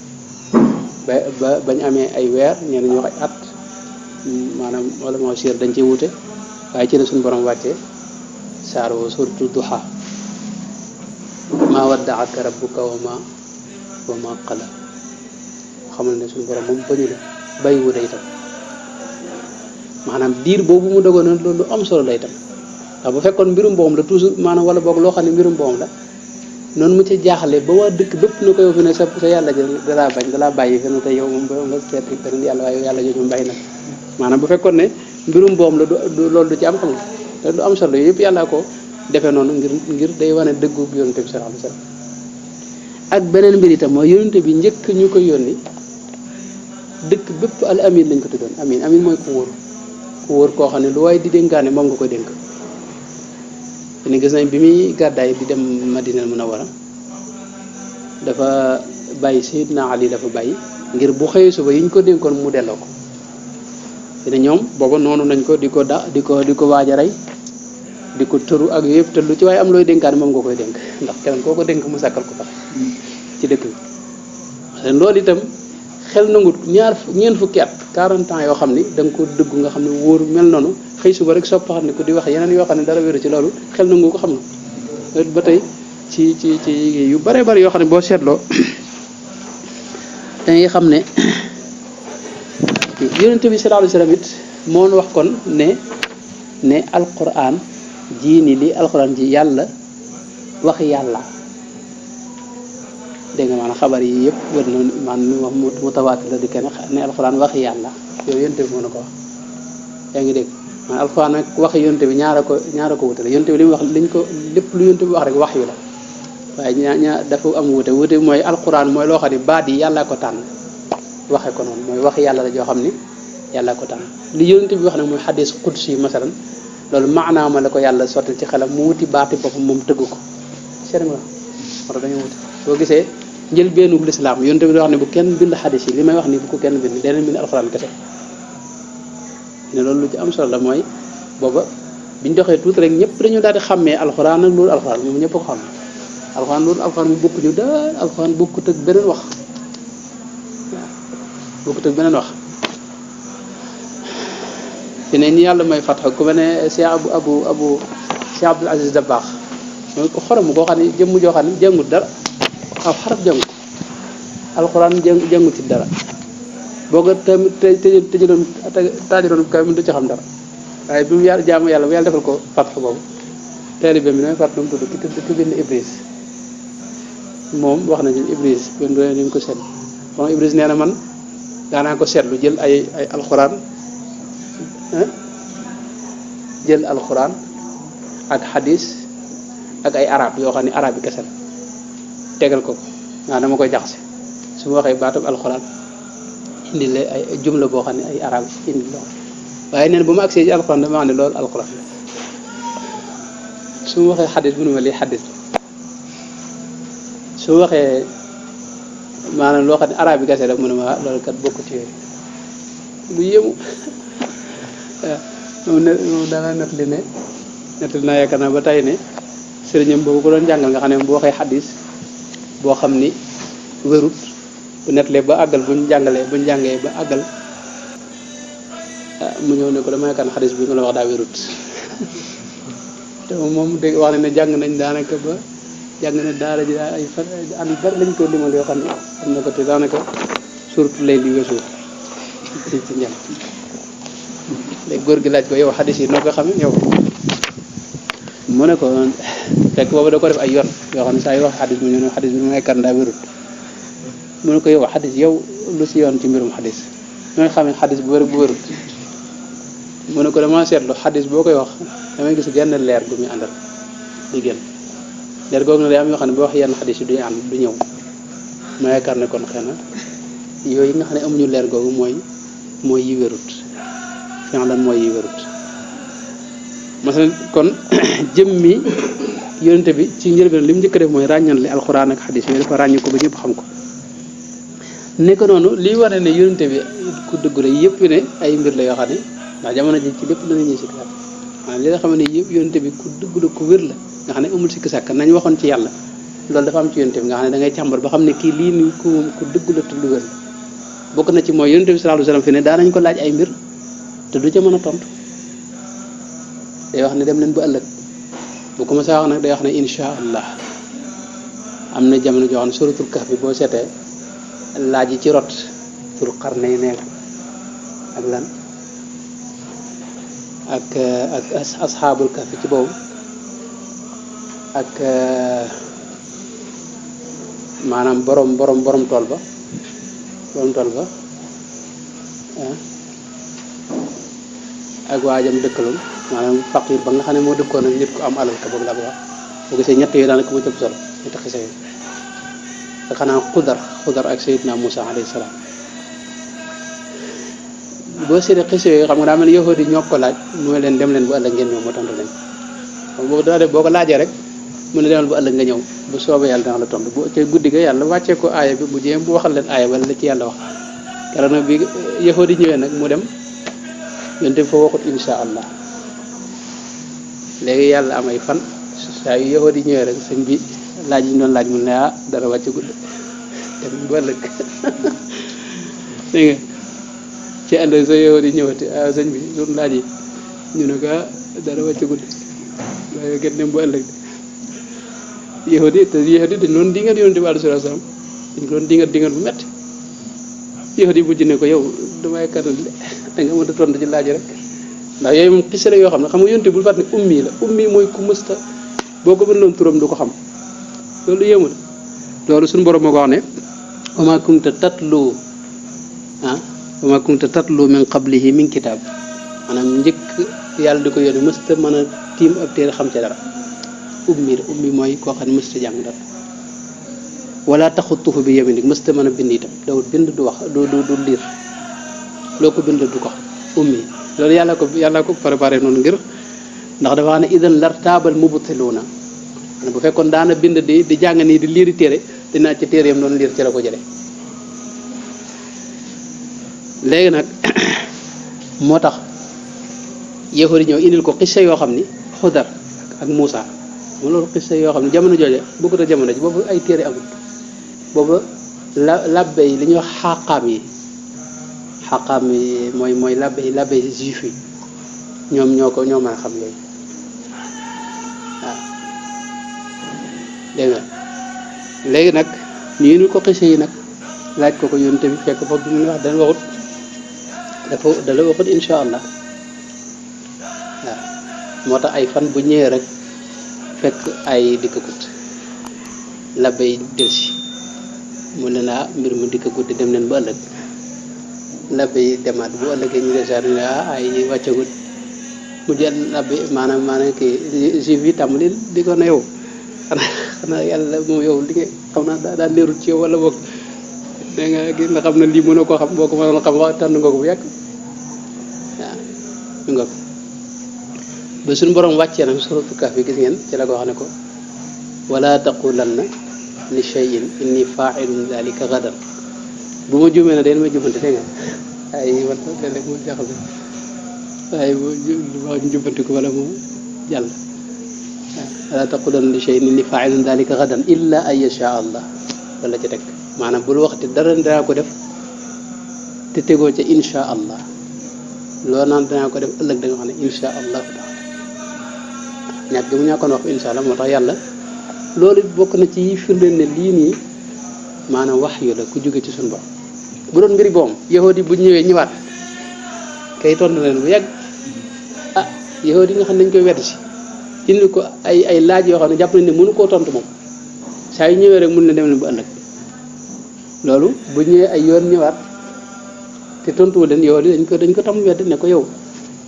ba bañ amee ay weer ñenn ñu wax ay at maanaam wala moo siir dañ ci wute waaye ci la suñu borom wàccee saar woo surtout duha maa waddaaka rabbuka wa ma qala xamal ne suñu borom moom bañu la bàyyiwu la itam maanaam diir boobu mu dogoon loolu lu am solo la itam ndax bu fekkoon mbirum boom la toujours maanaam wala boog loo xam ne mbirum boom la noonu mu ci jaaxle ba waa dëkk bépp na ko yow fi ne sa yàlla ji dalaa bañ dalaa bàyyi fi ne te yow moom nga seet beneen yàlla waaye yàlla jooju moom bàyyi na maanaam bu fekkoon ne mbirum boom la du loolu du ci am xam nga te du am solo yëpp yàllaa ko defee noonu ngir day wane dëggu yonente bi sallallahu alayhi wasallam ak beneen mbir itam mooy yonente bi njëkk ñu koy yónni dëkk bépp al amin lañ ko tuddoon amin mooy ku wóor koo xam ne lu waaye di dénkaane moom nga koy dénk ni gis nañ bi muy gàddaay di dem Madina Munawwara dafa bàyyi Sayyidina Ali dafa bàyyi ngir bu xëyee suba yi ñu ko dénkoon mu delloo ko dina ñoom booba noonu nañ ko di ko waaj a rey di ko tëru ak yooyu yëpp te lu ci waaye am looy dénkaane moom nga koy dénk ndax keneen koo ko dénk mu sàkkal ko fa ci dëkk bi loolu itam xel nangut ñeent fukki at 40 ans yoo xam ni da nga ko dëggu nga xam ne wóor mel noonu xëy suba rek soppa xam ne ko di wax yeneen yoo xam ne dara wéru ci loolu xel nangu ko xam na ba tey ci yu bare bari yoo xam ne boo seetloo dangay xam ne yonente bi sallallahu alayhi wasallam it moo wax kon ne alquran jii ni li alquran ji yàlla wax yàlla dégg nga maanaam xabar yi yëpp wër na maanaam wax mutawaatir la di kenn ne alquran wax yàlla yooyu yonente bi moo na ko wax yaa ngi dégg maanaam alquran nag wax yonente bi ñaara ko wutale yonente bi li mu wax lépp lu yonente bi wax rek wax yu la waaye ñaar dafa am wute mooy alquran mooy loo xam ne baat yi yàllaa ko tànn waxe ko noonu mooy wax yàlla la joo xam ni yàllaa ko tànn li yonente bi wax nag mooy xadis qudsi masalan loolu maanaama la ko yàlla sotti ci xelam mu wuti baati boppam moom tëgg ko seet nga wax dañoo wuti boo gisee njëlbeenu lislaam yonente bi di wax ne bu kenn bind xadis yi li may wax ni bu ko kenn bind deneen bind alquran kese ne loolu lu ci am solo la mooy booba biñ doxee tuuti rek ñëpp dañu daal di xàmmee alxuraan ak loolu alxuraan moom ñëpp ko xam alxuraan loolu alxuraan mu bokkuñu daal alxuraan bokkut ak beneen wax waaw bokkut ak beneen wax fi ne ñi yàlla may fatxa ku mel ne Cheikh Cheikh Abdoul Aziz Dabakh mooy ko xorom koo xam ne jëmm joo xam ne jàngut dara aw xarab jàngut alxuraan jàngut ci dara boo ko tamit tëjaloon taajuroon kaamil du ci xam dara waaye bi mu yàlla jaamu yàlla bu yàlla defal ko fatx boobu taalibe bi damay fàttali mu tudd ki bind Ibris moom wax nañu Ibris benn doone ñu ko seet moom Ibris nee na man daanaa ko seetlu jël ay alxuraan jël alxuraan ak xadis ak ay arab yoo xam ne arab yi kese la tegal ko waaw dama koy jaxase su ma waxee baatam alxuraan indi la ay jumla boo xam ne ay arab indi lool waaye nee na bu ma agsee ci alxuraan dama wax ne loolu alxuraan la su ma waxee xadis bu nu ma lii xadis su ma waxee maanaam loo xam ne arab yi kese la mu ne ma loolu kat bokku ci yooyu lu yéemu moom dana nettali naa yaakaar naa ba tey ne sëriñam boobu ko doon jàngal nga xam ne bu waxee xadis boo xam ni wérut bu nettalee ba àggal buñ jàngee ba àggal mu ñëw ne ko dama yaakaar xadis bi nga la wax daa wérut te moom dégg wax ne jàng nañ daanaka ba jàng na daara ji ay fan an bari lañ ko limal yoo xam ne am na ko te daanaka surtout lay li weesu ci njàng léegi góor gi laaj ko yow xadis yi noo ko xamee yow mu ne ko fekk boobu da ko def ay yoon yoo xam ne saa yu wax xadis mu ñu ne xadis bi may kan daa wérut mu ne ko yow xadis yow lu si yoon ci mbirum xadis nooy xamee xadis bu wér bu wérut mu ne ko dama seetlu xadis boo koy wax damay gis genn leer gu muy àndal di génn leer googu na day am yoo xam ne boo wax yenn xadis yi du ñëw ma yaakaar ne kon xëy na yooyu nga xam ne amuñu leer googu mooy yi wérut fi nga lan mooy yi wérut masalan kon jëmmi yonente bi ci njëlbeen li mu njëkk a def mooy ràññanle alxuraan ak xadis yooyu dafa ràññi ko ba ñëpp xam ko nekk noonu lii wane ne yonente bi ku dëggu la yëpp ne ay mbir la yoo xam ne ndax jamono ji ci lépp dana ñuy sikk sàkk maanaam li nga xam ne yëpp yonente bi ku dëggu la ku wér la nga xam ne amul sikk sàkk nañ waxoon ci yàlla loolu dafa am ci yonente bi nga xam ne da ngay càmbar ba xam ne kii lii ni ku dëggu la te lu wér la bokk na ci mooy yonente bi sallallahu alayhi wasallam fi ne daanañ ko laaj ay mbir te du ca mën a tontu day wax ne dem leen ba ëllëg bu commencé wax nag day wax ne insha allah am na jamono joo xam ne suratul kahf bi boo seetee laaj yi ci rot sul qarnay nekk ak lan ak asxaabul kahf ci boobu ak maanaam borom tool ba ak waajam dëkkaloon maanaam faqir ba nga xam ne moo dëkkoon ak nit ku am alal ka boog laa ko wax boo gisee ñett yooyu daanaka moo cëpp solo ñetti xisa yi ak xanaa xudar ak Seydina Moussa alayhi salaam boo seetee xisa yooyu xam nga daa mel ni yahudi ñoo ko laaj mooy leen dem leen bu ëllëg ngeen ñëw moo tontu leen xam boo daa def boo ko laajee rek mu ne demal bu ëllëg nga ñëw bu soobee yàlla dana la tontu bu ca guddi ga yàlla wàccee ko aaya bi mu jéem bu waxal leen aaya ba la ci yàlla wax keroog nag bi yahudi ñëwee nag mu dem yonte bi fa waxut insha allah léegi yàlla am ay fan saa yu yahudi ñëwee rek sëñ bi laaj yi ñu doon laaj mu ne dara wàcce gudd dem ba ëllëg dégg nga ci ànd sa yahudi ñëwati sëñ bi suñu laaj yi ñu ne ko dara wàcce gudd waaye kenn dem ba ëllëg yahudi dañ doon dingat yonte bi alayhi salaam dañ ko doon dingat bu metti yahudi bu ne ko yow damay kanal da nga mën a tontu ci laaj rek ndax yooyu moom xis la yoo xam ne xam nga yonte bul fàtte ne ummi la ummi mooy ku mësta boo ko bindoon turam du ko xam loolu yéemul loolu suñu borom moo ko wax ne wa ma kunta tatlu min qablihi min kitab maanaam njëkk yàlla di ko yónni mësta mën a tiim ab téere xam ca dara ummi la ummi mooy koo xam ne mësta jàng dara wala taxutuhu bi yaminik mësta mën a bind itam dawul bind du wax du liir loo ko bind du ko ummi loolu yàlla ko préparé noonu ngir ndax dafa wax ne idan lartaabal mubtiluuna bu fekkoon daana bind di jàng nii di liiri téere dinaa ci téere yam doon liir ci la ko jële léegi nag moo tax yahudi ñëw indil ko xissa yoo xam ni xudar ak Muusa mo loolu xissa yoo xam ne jamono jooje bokkut a jamono ji boobu ay téere amul boobu labbe yi li ñuy wax xaqaam yi mooy labbe juif yi ñoo mën a xam yooyu waaw dégg nga léegi nag ñu indil ko xissa yi nag laaj ko yónte bi fekk foofu bi mu wax dañ waxut dafa dala waxut insha allah waaw moo tax ay fan bu ñëwee rek fekk ay dikkagut la bay delsi mu ne naa mbir mu dikkagut di dem leen ba ëllëg la bay demaat bu ëllëgee ñu desaat ne ay wàccagut mu jël la bay maanaam kii juif yi tàmbali di ko ne yow xanaa yàlla moom yow li nga xam naa daa leerul ci yow wala boog da nga gis nga xam ne lii mën a koo xam boo ko mënoon xam wax tànn nga ko bu yàgg waaw ñu nga ko ba suñu borom wàccee nag suratul Kahf gis ngeen ci la ko wax ne ko wala taqulanna li shay'in inni fa'ilun dhalika gadan bu ma juumee na den ma jubante dégg nga ay man léeg-léeg mu jaxal waaye bu jubante ko wala mu jàll wala taqulanna li shay'in inni fa'ilun dhalika gadan illa an yasha Allah wala ci teg maanaam bul waxti dara danaa ko def te tegoo ca insha Allah loo naan danaa ko def ëllëg da nga xam ne insha Allah ñàkk gi mu ñàkkoon wax insha Allah moo tax yàlla loolu bokk na ci firndeel ne lii nii maanaam wax yu la ku jóge ci suñu borom bu doon mbiri boom yahudi bu ñëwee ñëwaat kay tontu leen bu yàgg yahudi nga xam ne dañ koy wedd si indi ko ay laaj yoo xam ne jàpp nañ ne mënu koo tontu moom saa yu ñëwee rek mun na dem leen bu ëllëg loolu bu ñëwee ay yoon ñëwaat te tontuwu leen yahudi dañ ko tam wedd ne ko yow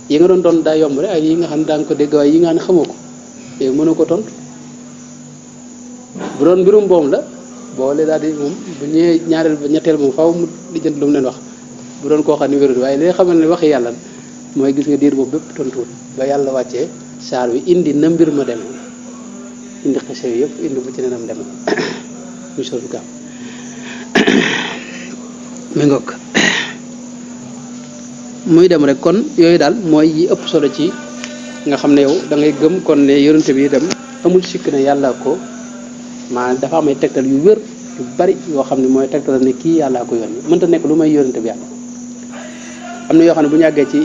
yi nga doon daa yomb rek ay yi nga xam ne daa nga ko dégg waaye yi nga xam ne xamoo ko yow mënu ko tontu bu doon mbirum boom la boole daal di moom bu ñëwee ñaareel ba ñetteel moom faaw mu lijjanti lu mu leen wax bu doon koo xam ne wérul waaye li nga xamal ne waxi yàlla mooy gis nga diir boobu bépp tontuwul ba yàlla wàccee saar wi indi na mbir ma dem indi xese yëpp indi bu ci nenam dem mu sootu gaaw mi ngoog muy dem rek kon yooyu daal mooy yi ëpp solo ci nga xam ne yow da ngay gëm kon ne yonente bi itam amul sikk ne yàlla ko maanaam dafa am ay tegtal yu wér yu bari yoo xam ne mooy tegtal ne kii yàllaa ko yónni mënta nekk lu may yonente bi yàlla am na yoo xam ne bu ñu àggee ci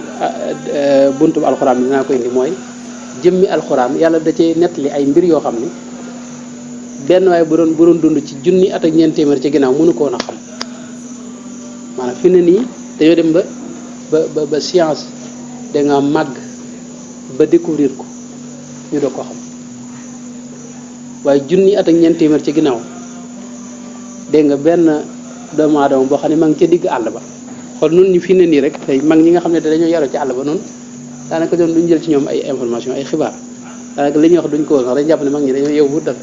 buntu bu alxuraan bi dinaa ko indi mooy jëmmi alxuraan yàlla da cee nettali ay mbir yoo xam ne benn waaye bu doon dund ci junni at ak ñeent téeméer ci ginnaaw mënu ko woon a xam maanaam fi ne nii dañoo dem ba science da nga màgg ba découvrir ko ñu doog ko xam waaye junni at ak ñeent téeméer ci ginnaaw dégg nga benn doomu aadama boo xam ne ma ngi ca digg àll ba xool nun ñu fi ne nii rek tey mag ñi nga xam ne dañoo yaroo ci àll ba noonu daanaka doon duñ jël ci ñoom ay information ay xibaar daanaka li ñuy wax duñ ko woon wax dañ jàpp ne mag ñi dañoo yow wut dal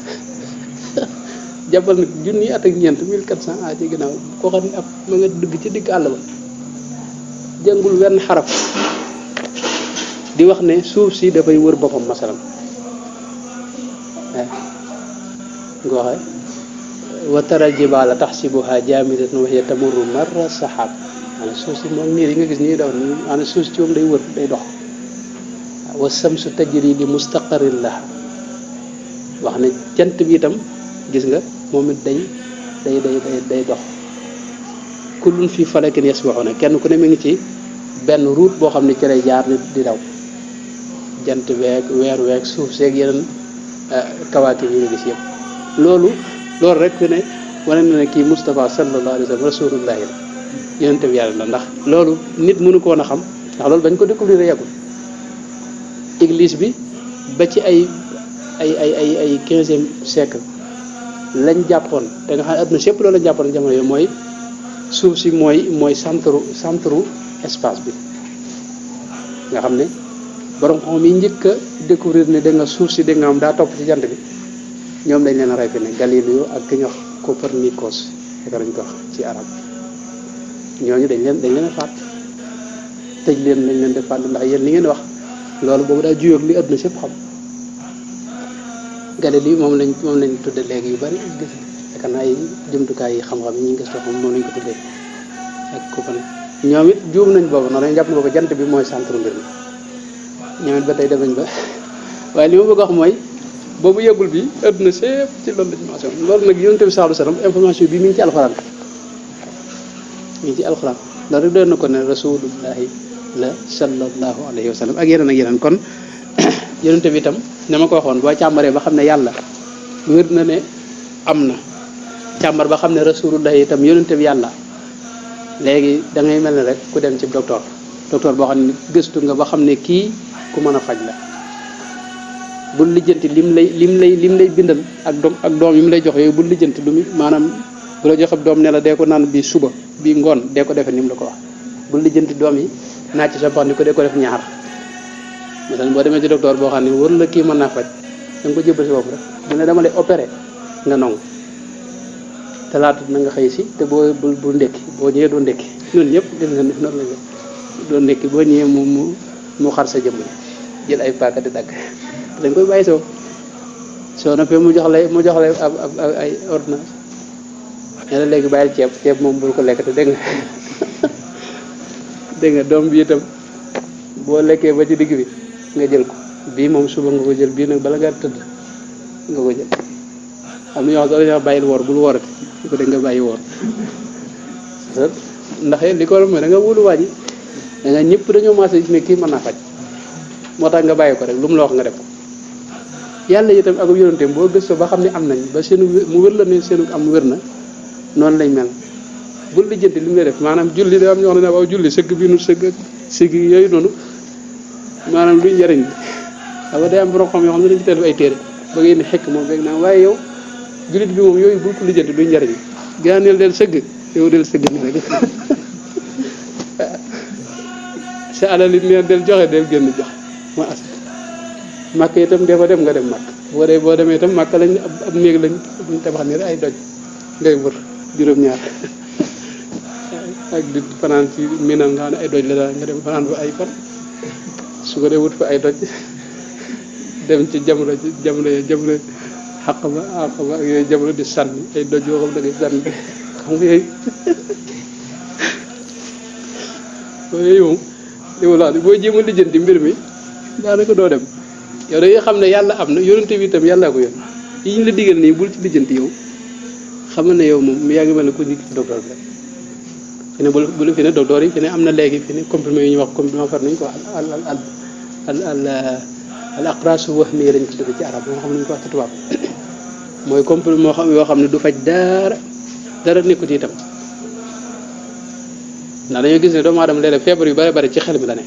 jàppal nag junni at ak ñeent 1400 ans ci ginnaaw koo xam ne ab ma nga dugg ci digg àll ba jàngul wenn xaraf di wax ne suuf si dafay wër boppam masalan nga waxee wa taral jibaala taxsibuha jaamidatan wa hiya tamurru marra saxaab maanaam suuf si moom niir yi nga gis nii daw maanaam suuf si ci moom day wër day dox wa samsu tajri li mustaqarrin laha wax ne jant bi itam gis nga moom it day dox kullun fi falakin yasbaxuna kenn ku ne mi ngi ci benn route boo xam ne ci lay jaar di daw jant weeg weer weeg suuf seeg yeneen kawaaki yi nga gis yëpp loolu rek fi ne wane na ne kii Moustapha sallallahu alayhi wa sallam rasulullahi la yonente bi yàlla la ndax loolu nit mënu ko woon a xam ndax loolu bañ ko découvrir yàggul église bi ba ci ay 15e siècle lañ jàppoon te nga xam ne adduna sépp loolu lañ jàppoon jamono yooyu mooy suuf si mooy centre espace bi nga xam ne borom xam yi njëkk a découvrir ne da nga suuf si da nga am daa topp ci jant bi ñoom dañ leen a rey fi ne Galileo ak ki ñuy wax Copernicus fekk nañ ko wax ci arab ñooñu dañ leen a faat tëj leen lañ leen di faat ndax yéen li ngeen wax loolu boobu daa juyóog li adduna sépp xam Galileo moom lañ tudde léegi yu bari gis fekk na ay jumtukaay yi xam-xam yi ñu gis moom lañ ko tuddee ak Copernicus ñoom it juum nañ boobu noonu dañ jàpp ne boobu jant bi mooy centre mbir mi ñoom it ba tey demañ ba waaye li ma bëgg a wax mooy boobu yëgul bi adduna sépp ci loolu lañ mention loolu nag yonent bi sallallahu alayhi wasallam information bi mi ngi ci alxuraan loolu rek doon na ko ne rasulullahi la sallallahu alayhi wa sallam ak yeneen kon yonent bi itam ne ma ko waxoon boo càmbaree ba xam ne yàlla wér na ne am na càmbar ba xam ne rasulullahi itam yonent bi yàlla léegi da ngay mel ne rek ku dem ci docteur docteur boo xam ne gëstu nga ba xam ne kii ku mën a faj la bul lijjanti lim lay bindal ak doom yi mu lay jox yooyu bul lijjanti lu mu maanaam bu la joxe doom ne la dee ko naan bii suba bii ngoon dee ko defee ni mu la ko wax bul lijjanti doom yi naa ci sa pax ni ko dee ko def ñaar masalan boo demee ci docteur boo xam ne wër la kii mën naa faj da nga ko jëbbal si bopp rek mu ne dama lay opéré nga nangu talaata na nga xëy si te boo bul ndekki boo ñëwee doo ndekki ñun ñëpp gis nga noonu la doo ndekki boo ñëwee mu xar sa jëmm jël ay paaka di dagg dañ koy bàyyi soo noppee mu jox lay ay ordonnance ne la léegi bàyyil ceeb moom bul ko lekk te dégg nga doom bi itam boo lekkee ba ci digg bi nga jël ko bii moom suba nga ko jël bii nag bala ngaa tëdd nga ko jël am na ñoo xam ne dañoo bàyyil woor bul woorati su ko dégg nga bàyyi woor ndax li ko mooy da nga wóolu waa ji da nga ñëpp dañoo maase ne kii mën naa faj moo tax nga bàyyi ko rek lu mu la wax nga def ko yàlla itam ak yonenteem boo gëstoo ba xam ne am nañ ba seenu mu wér la ne seenu am wér na noonu lañ mel bul lijjanti li mu lay def maanaam julli da am ñoo xam ne waaw julli sëgg bi nu sëgg yooyu noonu maanaam luy njariñ xam nga day am borom xam yoo xam ne dañu ci teel ay téere ba ngeen di xekk moom rek naa waaye yow jullit bi moom yooyu bul ko lijjanti luy njariñ gaaneel del sëgg yow del sëgg ni rek sa alal it neen del joxe del génn joxe mooy as màkk itam dee fa dem nga dem màkk boo demee itam màkk lañ ab néeg lañ tabax ni ay doj ngay wër juróom-ñaar ak di fanaan ci minam nga xam ne ay doj la daal nga dem fanaan fa ay fan su ko dee wut fa ay doj dem ci jamono xaq ba ak yooyu jamono di sànni ay doj yoo xam da ngay sànni xam nga yooyu moom li ma la wax boo jéem a lijjanti mbir mi daanaka doo dem yow da ngay xam ne yàlla am na yonente bi itam yàllaa ko yoon yi ñu la digal nii bul ci lijjanti yow xam ne yow moom yaa ngi mel ne ku nekk ci docteur bi rek fi ne bul fi ne docteur yi fi ne am na léegi fi ne comprimé yu ñuy wax comprimé far nañu ko al aqrasu wahmiya lañ ko tudd ci arab moo xam nañu ko wax ci tubaab mooy comprimé moo xam yoo xam ne du faj dara nekkut itam ndax dañoo gis ne doomu aadama léeg-léeg feebar yu bari bari ci xel mi la ne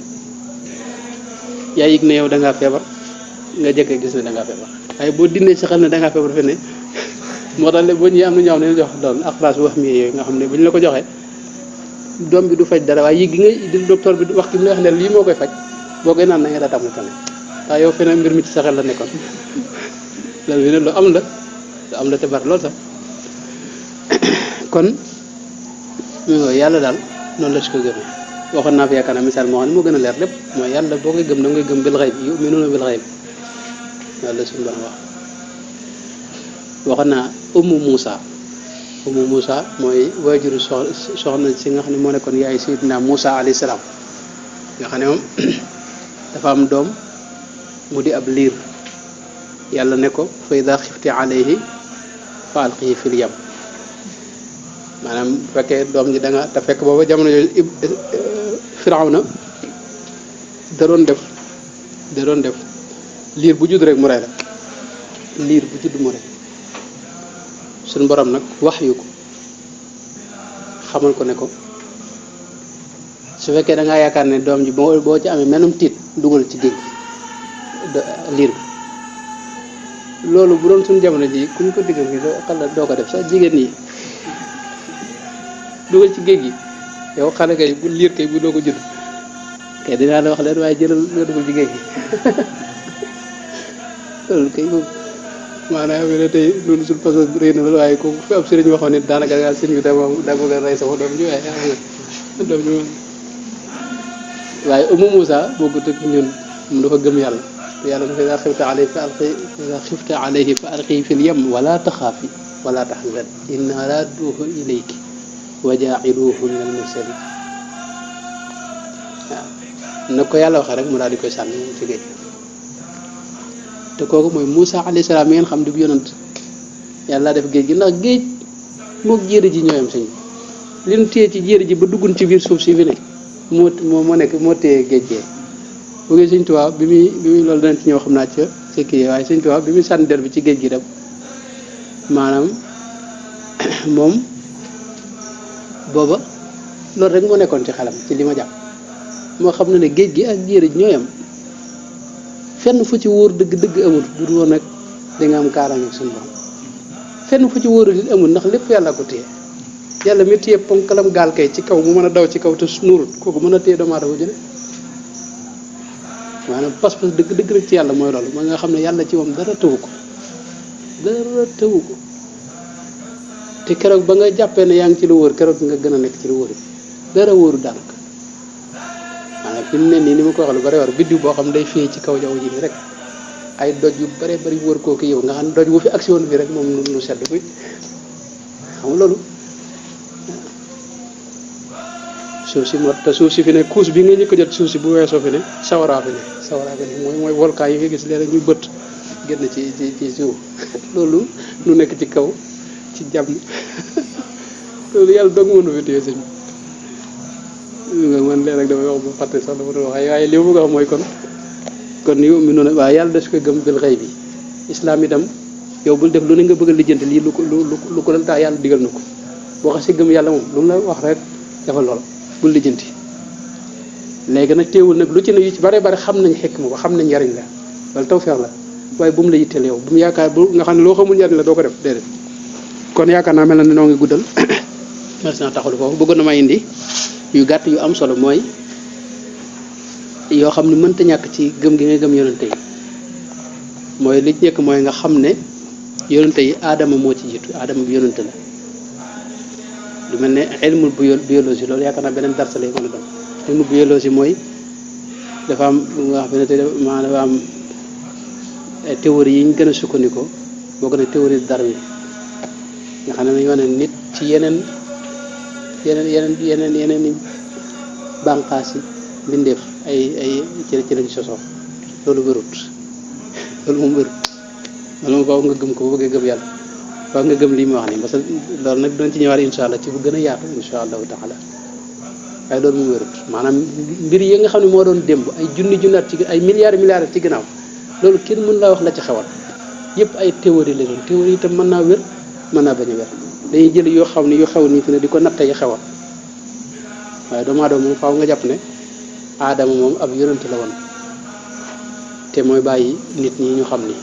yaa yëg ne yow da ngaa feebar nga jëkkee gis ne da ngaa feebar waaye boo dindee ci xel ne da ngaa feebar fi ne moo tax boo ñëwee am na ñoo xam ne jox doon aqras wax mi yooyu nga xam ne bu ñu la ko joxee doom bi du faj dara waaye yëg gi nga di docteur bi wax ki mu lay wax ne lii moo koy faj boo koy naan na nga daa tam na tane waaye yow fi ne mbir mi ci sa xel la nekkoon loolu ne lu am la te bari loolu sax kon yàlla daal noonu la si ko gëmee waxoon naa fi yaakaar naa misaal moo xam ne moo gën a leer lépp mooy yàlla boo koy gëm da ngay gëm bil xayb yu'minuuna bil xayb loolu la suñu borom wax waxoon naa ummu Moussa mooy waajuru soxna si nga xam ne moo nekkoon yaay Seydina Moussa alayhi salaam nga xam ne moom dafa am doom mu di ab liir yàlla ne ko fa idaa xifti alayhi fa alqihi fil yam maanaam bu fekkee doom ji da nga te fekk booba jamono yooyu Firawna da doon def liir bu judd rek mu rey la liir bu judd mu rey suñu borom nag wax yu ko xamal ko ne ko su fekkee da ngaa yaakaar ne doom ji boo ci amee menum tiit dugal ci géej liir bi loolu bu doon suñu jamono ji ku ñu ko diggal fii doo ko def sax jigéen ñi dugal ci géej gi yow xale kay bu liir kay bu doo ko judd kay dinaa la wax leen waaye jëlal nga dugal ci géej gi loolu kay moom maanaam ne tey loolu suñu façon rëy na la waaye ko fi ab sëriñ waxoon nit daanaka daal sëriñ bi daa bëgg a rey sama doom ji waaye doom ji moom waaye Umu Moussa bokkut ak ñun mu dafa gëm yàlla te yàlla dafa daa xifta alayhi fa alqi fil yam wala taxaafi wala taxzan inna raaduhu ilayki wa jaa'iluhu min al-mursalin waaw nag ko yàlla waxee rek mu daal di koy sànni moom ci géej te kooku mooy Moussa alayhi salaam mi ngeen xam di bu yonant yàlla def géej gi ndax géej moog jéeri ji ñooyam sëñ li ñu téye ci jéeri ji ba duggun ci biir suuf si fi ne moo téye géej gee bu ngeen sëñ Tuubaa bi muy loolu danañ ci ñëw xam naa ca kii waaye sëñ Tuubaa bi muy sànni der bi ci géej gi dem maanaam moom booba loolu rek moo nekkoon ci xelam ci li ma jàpp moo xam ne géej gi ak jéeri ji ñooy am fenn fu ci wóor dëgg amul bu dul woon nag di nga am kaaraange ak suñu borom fenn fu ci wóorul it amul ndax lépp yàlla ko téye yàlla mi téye ponkalam gaal kay ci kaw mu mën a daw ci kaw te nuurul kooku mën a téye doomu aadama jële maanaam pas-pas dëgg rek ci yàlla mooy loolu mooy nga xam ne yàlla ci moom dara tëwu ko te keroog ba nga jàppee ne yaa ngi ci lu wóor keroog nga gën a nekk ci lu wóor dara wóoru daanaka maanaam fi mu ne nii ni ma ko waxee lu bari war biddiw boo xam day fii ci kaw jaww ji nii rek ay doj yu bare bari wër kooku yow nga xam ne doj bu fi action bi rek moom lu sedd kuy xam nga loolu suuf si moo te suuf si fi ne couche bi nga njëkk jot suuf si bu weesoo fi ne sawaraa fi ne mooy volcan yi nga gis léeg-léeg ñu bët génn ci suuf loolu lu nekk ci kaw ci jàmm loolu yàlla dong mënu fi téye sëñ bi man léeg rek damay wax bu fàtte sax dama doon wax waaye li ma bëgg a wax mooy kon yow mi noonu waaye yàlla des koy gëm bil xëy bi islam itam yow bul def lu ne nga bëgg a lijjanti lii lu ko dal taa yàlla digal na ko boo xasee gëm yàlla moom lu mu la wax rek defal lool bul lijjanti léegi nag teewul nag lu ci ne yu ci bare bare xam nañ xekk ma ko xam nañ njariñ la loolu tawfeex la waaye bu mu la yitteel yow bu mu yaakaar bu nga xam ne loo xamul njariñ la doo ko def déedéet kon yaakaar naa mel na ne noo ngi guddal merci naa taxalu foofu bëggoon na ma indi yu gàtt yu am solo mooy yoo xam ne mënta ñàkk ci gëm gi nga gëm yonente yi mooy li njëkk mooy nga xam ne yonente yi aadama moo ci jiitu aadama bi yonente la lu mel ne ilmul biologie loolu yaakaar naa beneen darsa lay mën a doon ilmul biologie mooy dafa am nga xam ne te maanaam dafa am ay théorie yi ñu gën a sukkandikoo boo ko ne théorie Darwin nga xam ne dañoo ne nit ci yeneen bànqaas yi mbindeef ay ci lañ sosoo loolu wérut loolu moom wérut loolu moom faaw nga gëm ko bu bëggee gëm yàlla faaw nga gëm lii mu wax nii parce que loolu nag doon ci ñëwaat insha allah ci bu gën a yaatu insha allahu taala waaye loolu moom wérut maanaam mbir yi nga xam ne moo doon démb ay junnaat ci ay milliards ci ginnaaw loolu kenn mën laa wax la ci xewal yëpp ay théorie la doon théorie itam mën naa wér mën naa bañ a wér dañuy jël yoo xam ne yu xew nii fi ne di ko natta yi xewal waaye doomu aadama moom faaw nga jàpp ne aadama moom ab yonent la woon te mooy bàyyi nit ñi ñu xam ni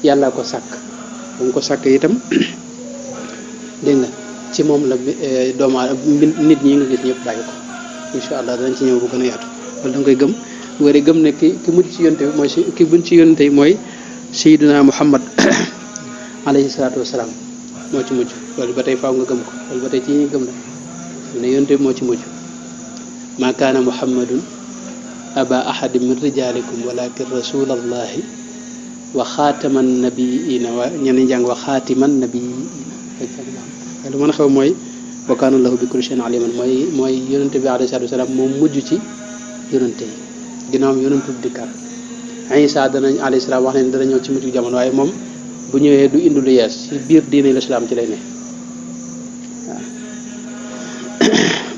yàlla ko sàkk ba mu ko sàkk itam dégg nga ci moom la doomu aadama nit ñi nga gis ñëpp bàyyi ko incha allah danañ ci ñëw bu gën a yaatu wala da nga koy gëm wari gëm ne ki mujj ci yonte mooy ki buñ ci yonte yi mooy sayyidina Muhammad alayhi salaatu wasalaam moo ci mujj loolu ba tey faaw nga gëm ko loolu ba tey ci ñuy gëm la ne yonte moo ci mujj ma kaana muhammadun aba ahadin min rijalikum walakin rasulallahi wa xaataman nabiina wa ñenn njàng wa xaatiman nabiina lu mën a xew mooy wa kaana lahu bi kulli shay'in aliman mooy yonente bi alayhi salaatu wasalaam moom mujj ci yonente yi ginnaawam yonentu dikkaat Isa danañ alayhi salaam wax ne dana ñëw ci mujj jamono waaye moom bu ñëwee du indi lu yees ci biir diine l'islam ci lay ne waaw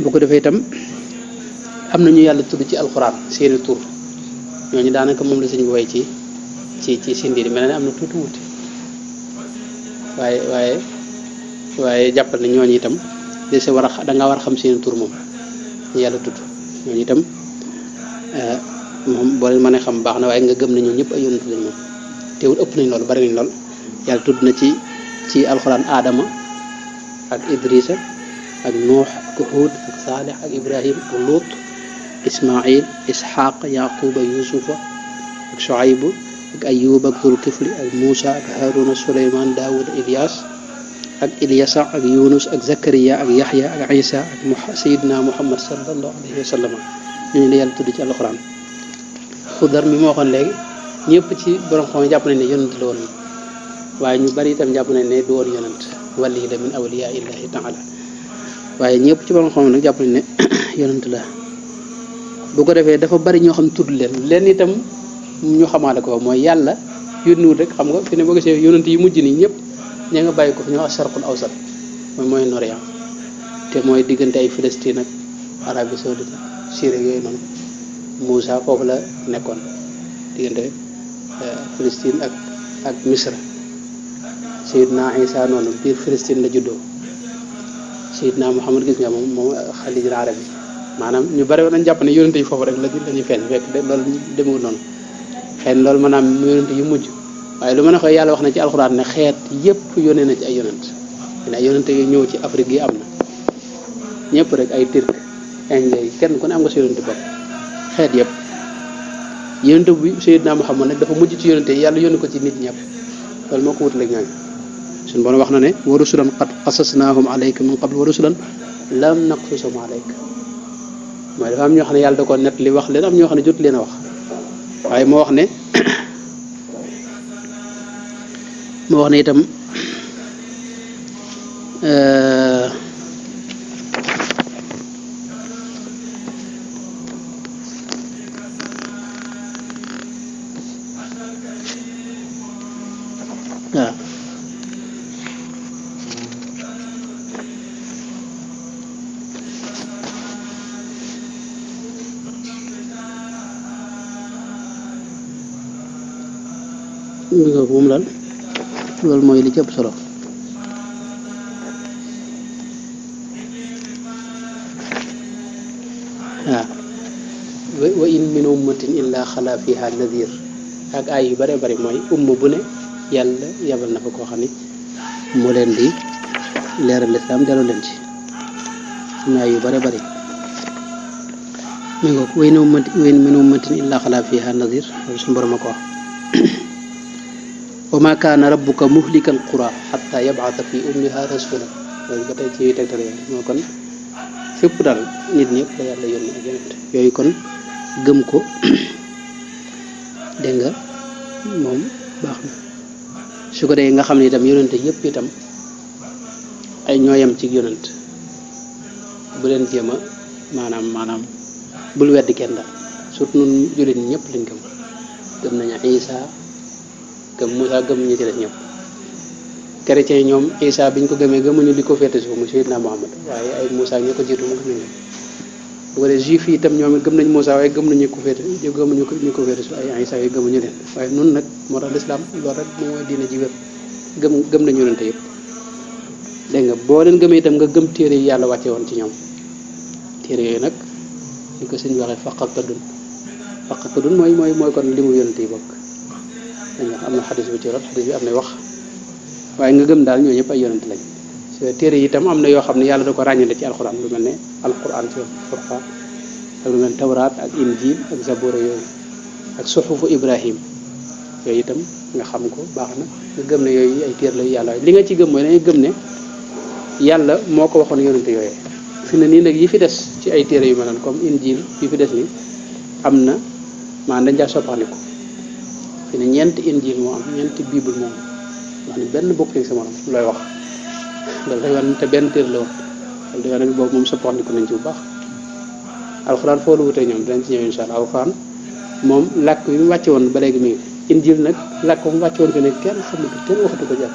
bu ko defee itam am na ñu yàlla tudd ci alxuraan seeni tur ñooñu daanaka moom la sëñ bi way ci sindiir mel na ne am na tuuti wuti waaye jàppal ne ñooñu itam dese da nga war a xam seeni tur moom ñu yàlla tudd ñooñu itam moom boo leen mënee xam baax na waaye nga gëm ne ñoom ñëpp ay yonent lañ moom teewul ëpp nañ loolu bari nañ lool yàlla tudd na ci alxuraan Adama ak Idrissa ak Nuux ak Huud ak Saalix ak Ibrahim ak Luut Ismail Ishaq Yaquba Yusufa ak Shuaybu ak Ayub ak Zulkifli ak Muusa ak Haruna Suleyman Daawud Ilyas ak Ilyasa ak Yunus ak Zakariya ak Yaxya ak Isa ak Sayyidina Muhammad sallallahu alayhi wa sallam ñooñu la yàlla tudd ci alxuraan Xudar mi moo waxoon léegi ñëpp ci borom xam jàpp nañ ne yonent la woon waaye ñu bari itam jàpp nañ ne du woon yonent wali la min awliyaa illahi taala waaye ñëpp ci borom xam nag jàpp nañ ne yonent la bu ko defee dafa bari ñoo xam tudd leen itam ñu xamaale ko mooy yàlla yónniwul rek xam nga fi ne boo gisee yonent yi mujj nii ñëpp ña nga bàyyi ko fi ñoo asharqul awsat mooy Moyen-Orient te mooy diggante ay Palestine ak Arabie Saoudite Syrie yooyu noonu Moussa foofu la nekkoon diggante Palestine ak Misra Seydina Isa noonu biir Palestine la juddoo Seydina Muhammad gis nga moom xalijul arabi maanaam ñu bari woon nañ jàpp ne yonente yi foofu rek lañuy feeñ fekk de loolu demewul noonu xëy na loolu maanaam yonente yu mujj waaye lu mën a koy yàlla wax na ci alxuraan ne xeet yépp yónnee na ci ay yonent ay yonente yu ñëw ci Afrique yi am na ñëpp rek ay turc indien yi kenn ku ne am nga si yonente bopp xeet yépp yonente bi Seydina Muhammad nag dafa mujj ci yonente yi yàlla yónni ko ci nit ñëpp loolu moo ko wutale ak ñooñu suñu borom wax na ne wa rusulan qad qasasnaahum alayka min qabl wa rusulan lam naqsusum alayka mooy dafa am ñoo xam ne yàlla da ko net li wax leen am ñoo xam ne jot leen a wax waaye moo wax ne itam waaw mi nga moom lan loolu mooy li ci ëpp solo waaw wa in min ummatin illa xala fiha nadir ak ay yu bare bari mooy umma bu ne yàlla yabal na fa koo xam ne moo leen di leeral lislaam delloo leen ci am na ay yu bare bari mi nga wa in min ummatin illa xala fiha nadir loolu suñu borom a ko wax wa ma kaana rabbuka muhlikal qura xatta yab'atha fi ummiha rasula loolu ba tey ci tegtal yàlla moo kon fépp daal nit ñëpp la yàlla yónni ak yonent yooyu kon gëm ko dégg nga moom baax na su ko dee nga xam ne itam yonent yëpp itam ay ñooyam ci yonent bu leen jéem a maanaam bul weddi kenn daal surtout nun jullit ñëpp lañ gëm nañu Isa gëm Moussa gëm ñi ci des ñëpp chrétien ñoom Isa biñ ko gëmee gëmuñu li ko féete suuf mu Seydina Muhammad waaye ay Moussa ñi ko jiitu mu gëm nañ bu ko dee juif yi itam ñoom gëm nañ Moussa waaye gëm nañu ko féete gëmuñu ñu ko féete suuf ay Isa yi gëmuñu leen waaye nun nag moo tax lislaam loolu rek moom mooy diine ji wér gëm nañu yonente yëpp dégg nga boo leen gëmee itam nga gëm téere yi yàlla wàcce woon ci ñoom téere yooyu nag ñu ko sëñ waxee faqatadun mooy kon li mu yonente yi bokk dégg nga am na xadis bu ci rot xadis bi am na wax waaye nga gëm daal ñoo ñëpp ay yonent lañ téere yi itam am na yoo xam ne yàlla da ko ràññale ci alxuraan lu mel ne alxuraan ci Furqaan ak lu mel ne tawraat ak injil ak zabura yooyu ak suxufu Ibrahim yooyu itam nga xam ko baax na nga gëm ne yooyu ay téere la yàlla li nga ci gëm mooy dañuy gëm ne yàlla moo ko waxoon yonent yooyu fi ne nii nag yi fi des ci ay téere yu mel noonu comme injil yi fi des ni am na maanaam dañ caa soppaxniku fi ne ñeenti injil moo am ñeenti bible moom wax ni benn bokk ci sa morom looy wax loolu day wane te benn téere la woon loolu day wane bi boobu moom soppaxniku nañ ci bu baax alxuraan foo lu wutee ñoom dinañ ci ñëw insha allah alxuraan moom làkk bi mu wàcce woon ba léegi mi ngi fi injil nag làkk bu mu wàcce woon ko ne kenn xamul ko kenn waxatu ko jàpp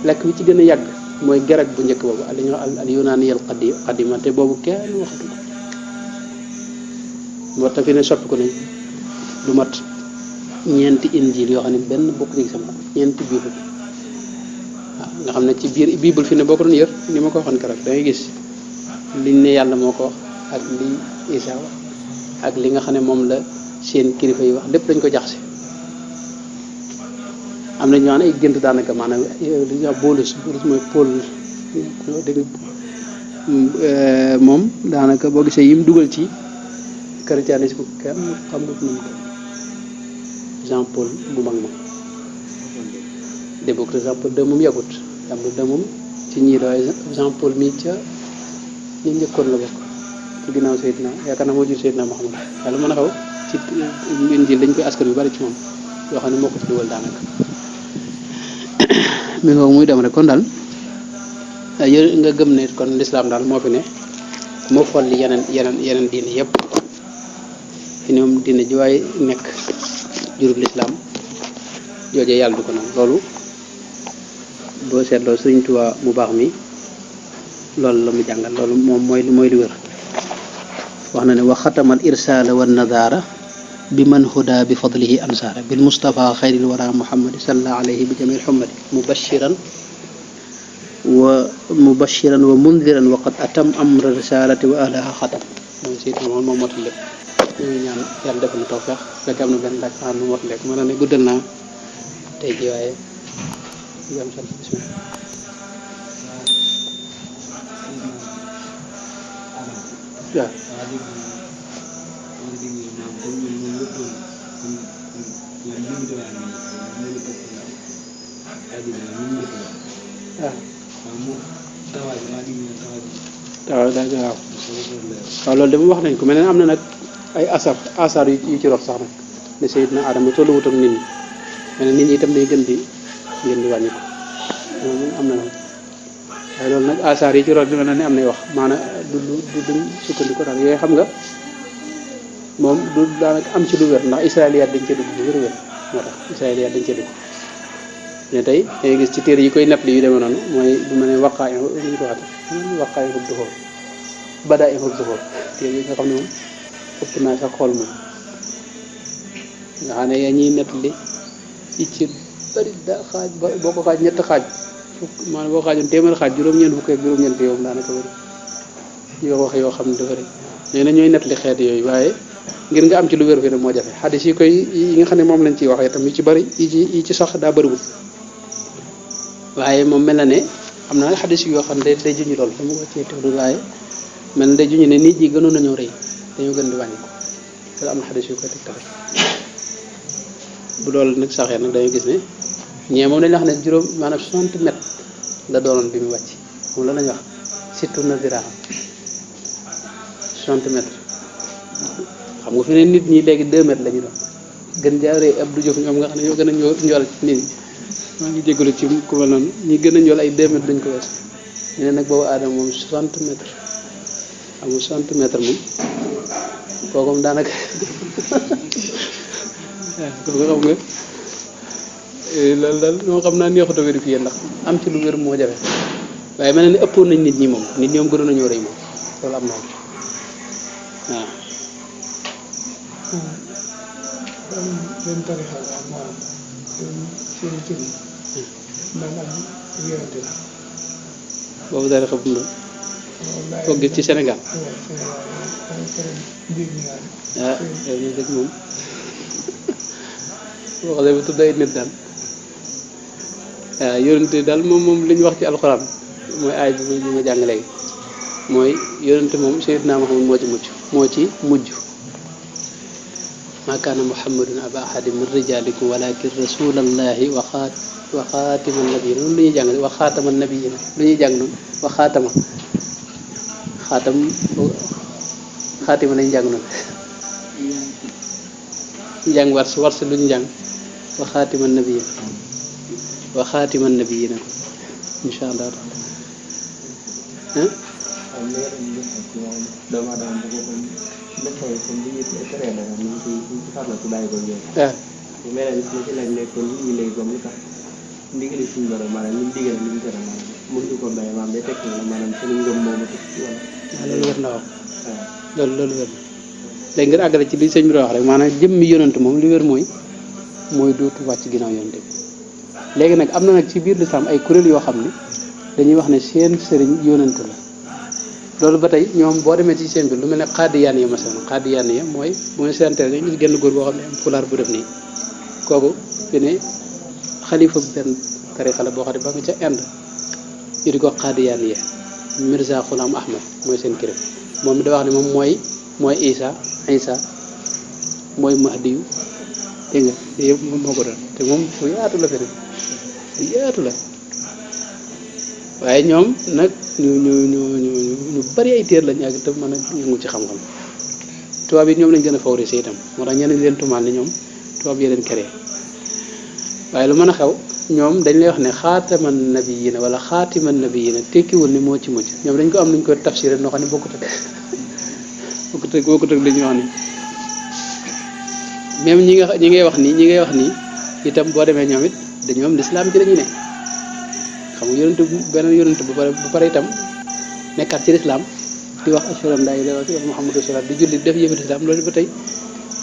làkk bi ci gën a yàgg mooy grec bu njëkk boobu li ñuy wax al yunaaniyal qadima te boobu kenn waxatu ko moo tax fi ne soppi ko nañ du mat ñeenti injil yoo xam ne benn bokk ci sama ñeenti bible waaw nga xam ne ci biir bible fi ne boo ko doon yër ni ma ko waxoon keroog da ngay gis liñ ne yàlla moo ko wax ak li Isa wax ak li nga xam ne moom la seen kilifa yi wax lépp dañ ko jaxase am na ñoo xam ne ay gént daanaka maanaam li ñuy wax bolus mooy pôle dégg moom daanaka boo gisee yim dugal ci christianisme kenn xamut nu mu Jean Paul bu mag moom de bokk Jean Paul de moom yàggut Jean Paul de moom ci ñii doy Jean Paul mi ca ñi njëkkoon la bokk ci ginnaaw Seydina yaakaar naa moo jur Seydina Muhammad yàlla mën a xaw ci Injil dañ koy askan yu bari ci moom yoo xam ne moo ko ci dugal daanaka mi nga muy dem rek kon daal nga gëm ne kon lislaam daal moo fi ne moo folli yeneen diine yëpp fi ne moom diine ji waaye nekk jurub lislaam joojee yàlla du ko noonu loolu boo seetloo Sëriñ Tuubaa mu baax mi loolu la mu jàngal loolu moom mooy li wér wax na ne wa xatamal irsaala wa nadaara bi man huda bi fadlihi ansaara bil mustafa xayril wara muhammadi salla alayhi bi jamil xummadi mubashiran wa mundiran wa qad atam amra risalati wa ahlaha xatam moom Seydina moom moo motul lépp ñu ngi ñaan yàlla defal na tawfeex fekk am na benn laaj xam nu mot lekk mën na ne guddal naa tey ji waaye ñu am sant bismillah waaw waaw daal waaw loolu de mu wax nañ ko mel ne am na nag ay asar yu ci rot sax nag ne Seydina Adama tolluwut ak nit ñi mel ne nit ñi itam day gën di wàññi ko moom am na nag waaye loolu nag asar yi ci rot bi mel na ne am nay wax maanaam du duñ sukkandiku daal yooyu xam nga moom du daanaka am ci lu wér ndax israéliyaat dañ cee dugg bu wér moo tax israéliyaat dañ cee dugg mais tey dangay gis ci téere yi koy nettali yu demee noonu mooy du ma ne waqaay ñu ko waxee waqaay xub du xool badaay xub du xool téere yi nga xam ne moom ëpp naa sax xool moom nga xam ne yaa ñuy nettali yi ci bëri da xaaj boo ko xaaj ñett xaaj maanaam boo xaajoon téeméer xaaj juróom-ñeent fukk ak juróom-ñeent yow daanaka bëri yoo wax yoo xam ne dafa rek nee na ñooy nettali xeet yooyu waaye ngir nga am ci lu wér fi ne moo jafe xadis yi koy yi nga xam ne moom lañ ciy waxee tam yu ci bëri yi ci sax daa bëriwul waaye moom mel na ne am na xadis yoo xam ne day juñu lool dama ko cee teewlu waaye mel na day juñu ne nit ñi gënoon nañoo rëy dañoo gën di wàññi ko te am na xadis yu koy tegtal bu loolu nag saxee nag dañoo gis ne ñee moom dañuy wax ne juróom maanaam 60 mètres la doonoon bi mu wàcc moom la lañ wax surtout na zira 60 mètres xam nga fi ne nit ñi léegi 2 mètres la ñu doon gën jaaree Abdou Diouf ñoom nga xam ne ñoo gën a njool ci nit ñi maa ngi jégalu ci ku ma noonu ñi gën a njool ay 2 mètres dañ ko wees ñu ne nag boobu aadama moom 60 mètres amul 60 mètres moom kooku moom daanaka kooku xam nga loolu daal moo xam naa neexut a vérifier ndax am ci lu wér moo jafe waaye mel na ni ëppoon nañ nit ñi moom nit ñoom gënoon nañoo rëy moom loolu am na waaw. benn tarixa la am maanaam seen i tur yi maanaam yonente la boobu tarixa bu mu ko gis ci Sénégal ah yow ñu dëgg moom boo xoolee ba tudd ay nit daal waaw yonente daal moom li ñu wax ci alxuraan mooy aay bi ma jàng léegi mooy yonente moom Seydina Muhammad moo ci mujj ma kaana muhammadun aba ahadin min rijalikum walakin rasulallahi wa xaatiman nabiyyin noonu lu ñuy jàng wa xaataman nabiyyin lu ñuy jàng noonu wa xaatima lañu jàng noonu ñu jàng wars lu ñu jàng wa xaatiman nabiyyin insha allah loolu wér na waaw loolu wér na léegi ngir àggale ci li sëñ bi doon wax rek maanaam jëmmi yonent moom li wér mooy dootu wàcc ginnaaw yonent bi léegi nag am na nag ci biir lislaam ay kuréel yoo xam ne dañuy wax ne seen sëriñ yonent la loolu ba tey ñoom boo demee ci seen biir lu mel ne xaadiyaan ya masalan xaadiyaan ya mooy bu ma seetanteel nga gis genn góor boo xam ne am fulaar bu def nii kooku fi ne xalifa benn tarixa la boo xam ne ba nga ca Inde ñu di ko xaadiyaan ya Mirza Xulam Ahmad mooy seen kër moom mi da wax ne moom mooy Isa mooy Mahdiyu dégg nga yëpp moom moo ko doon te moom fu yaatu la fi ne fu yaatu la waaye ñoom nag ñu bari ay téer lañ ak te mën a yëngu ci xam-xam tubaab yi ñoom lañ gën a favoriser itam moo tax ñeneen leen tumaal ni ñoom tubaab yi leen créé waaye lu mën a xew ñoom dañ lay wax ne xaataman nabiyina wala xaatiman nabiyina tekkiwul ni moo ci mujj ñoom dañ ko am nuñ ko tafsiré noo xam ne bokkut ak li ñu wax ni même ñi ngay wax nii itam boo demee ñoom it dañoo am lislaam ci lañu ne xam nga yonent beneen yonent bu pare itam nekkaat ci lislaam di wax ashhadu an laa ilaaha illallaah Muhammadu rasuulullaah di julli def yëfi lislaam loolu ba tey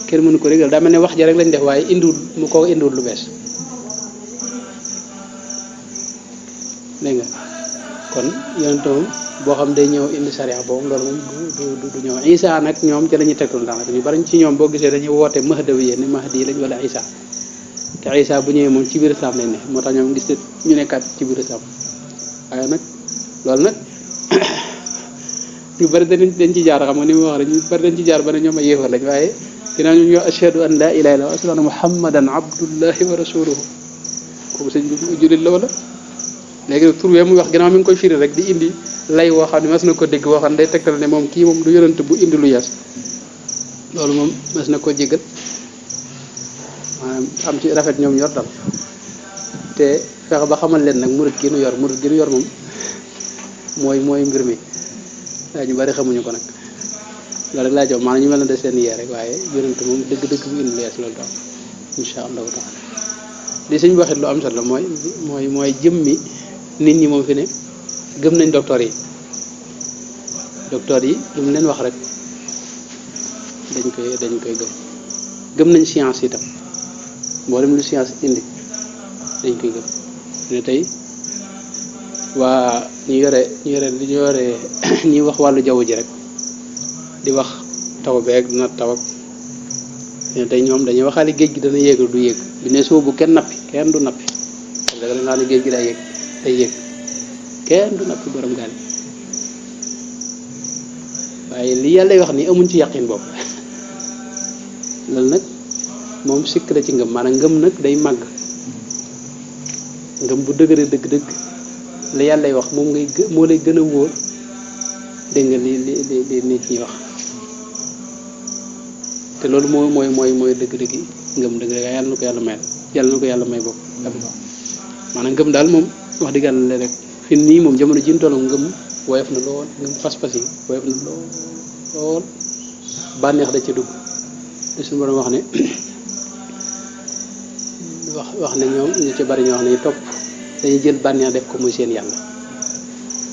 kenn mënu ko régal daa mel ne wax ja rek lañ def waaye indiwul lu bees dégg nga kon yonent moom boo xam day ñëw indi sariya boobu loolu moom du ñëw Isa nag ñoom ci la ñuy tegtul daanaka ñu bari ci ñoom boo gisee dañuy woote mahdawi ni mahdi lañ wala Isa te Isa bu ñëwee moom ci biir islam lañ ne moo tax ñoom gis ñu nekkaat ci biir islam waaye nag loolu nag ñu bari dañ ci jaar xam nga ni mu wax rek ñu bari dañ ci jaar ba ne ñoom ay yéefar lañ waaye ginnaaw ñu ñoo ashhadu an la ilaha illallah wa ashhadu anna muhammadan abdullahi wa rasuluhu kooku sëñ bi jullit la wala léegi tur wee muy wax ginnaaw mi ngi koy firi rek di indi lay woo xam ne mas na ko dégg woo xam ne day tegtal ne moom kii moom du yonent bu indi lu yees loolu moom mas na koo jéggal maanaam am ci rafet ñoom yor dal te fexe ba xamal leen nag murid gi nu yor moom mooy mbir mi waaye ñu bari xamuñu ko nag loolu rek laa jox maanaam ñu mel ne de seen yee rek waaye yonent moom dëgg-dëgg bu indi lu yees loolu daal insha allahu taala li suñ waxit lu am solo mooy jëmmi nit ñi moom fi ne gëm nañ docteur yi lu mu leen wax rek dañ koy gëm nañ science itam mboolem lu science indi dañ koy gëm ne tey waa ñu yore ñuy wax wàllu jaww ji rek di wax taw beeg dina taw ak ne tey ñoom dañuy waxaale géej gi dana yéeg du yéeg bu ne suba bu kenn du nappi parce que da nga ne géej gi day yéeg kenn du nappi borom gaal yi waaye li yàlla wax ni amuñ ci yaqin boobu loolu nag moom sikk la ci ngëm maanaam ngëm nag day màgg ngëm bu dëgëree dëgg-dëgg la yàlla wax moom moo lay gën a wóor dégg nga li nit ñi wax te loolu mooy dëgg-dëgg ngëm dëgg yàlla na ko yàlla may bopp maanaam ngëm daal moom wax dëgg yàlla rek fi nii moom jamono ji ñu toll ngëm woyof na lool ngëm pas-pas yi woyof na lool bànneex da ci dugg te suñu borom wax ne wax ne ñoom ñu ci bari ñoo xam ne topp dañuy jël bànneex def ko muy seen yàlla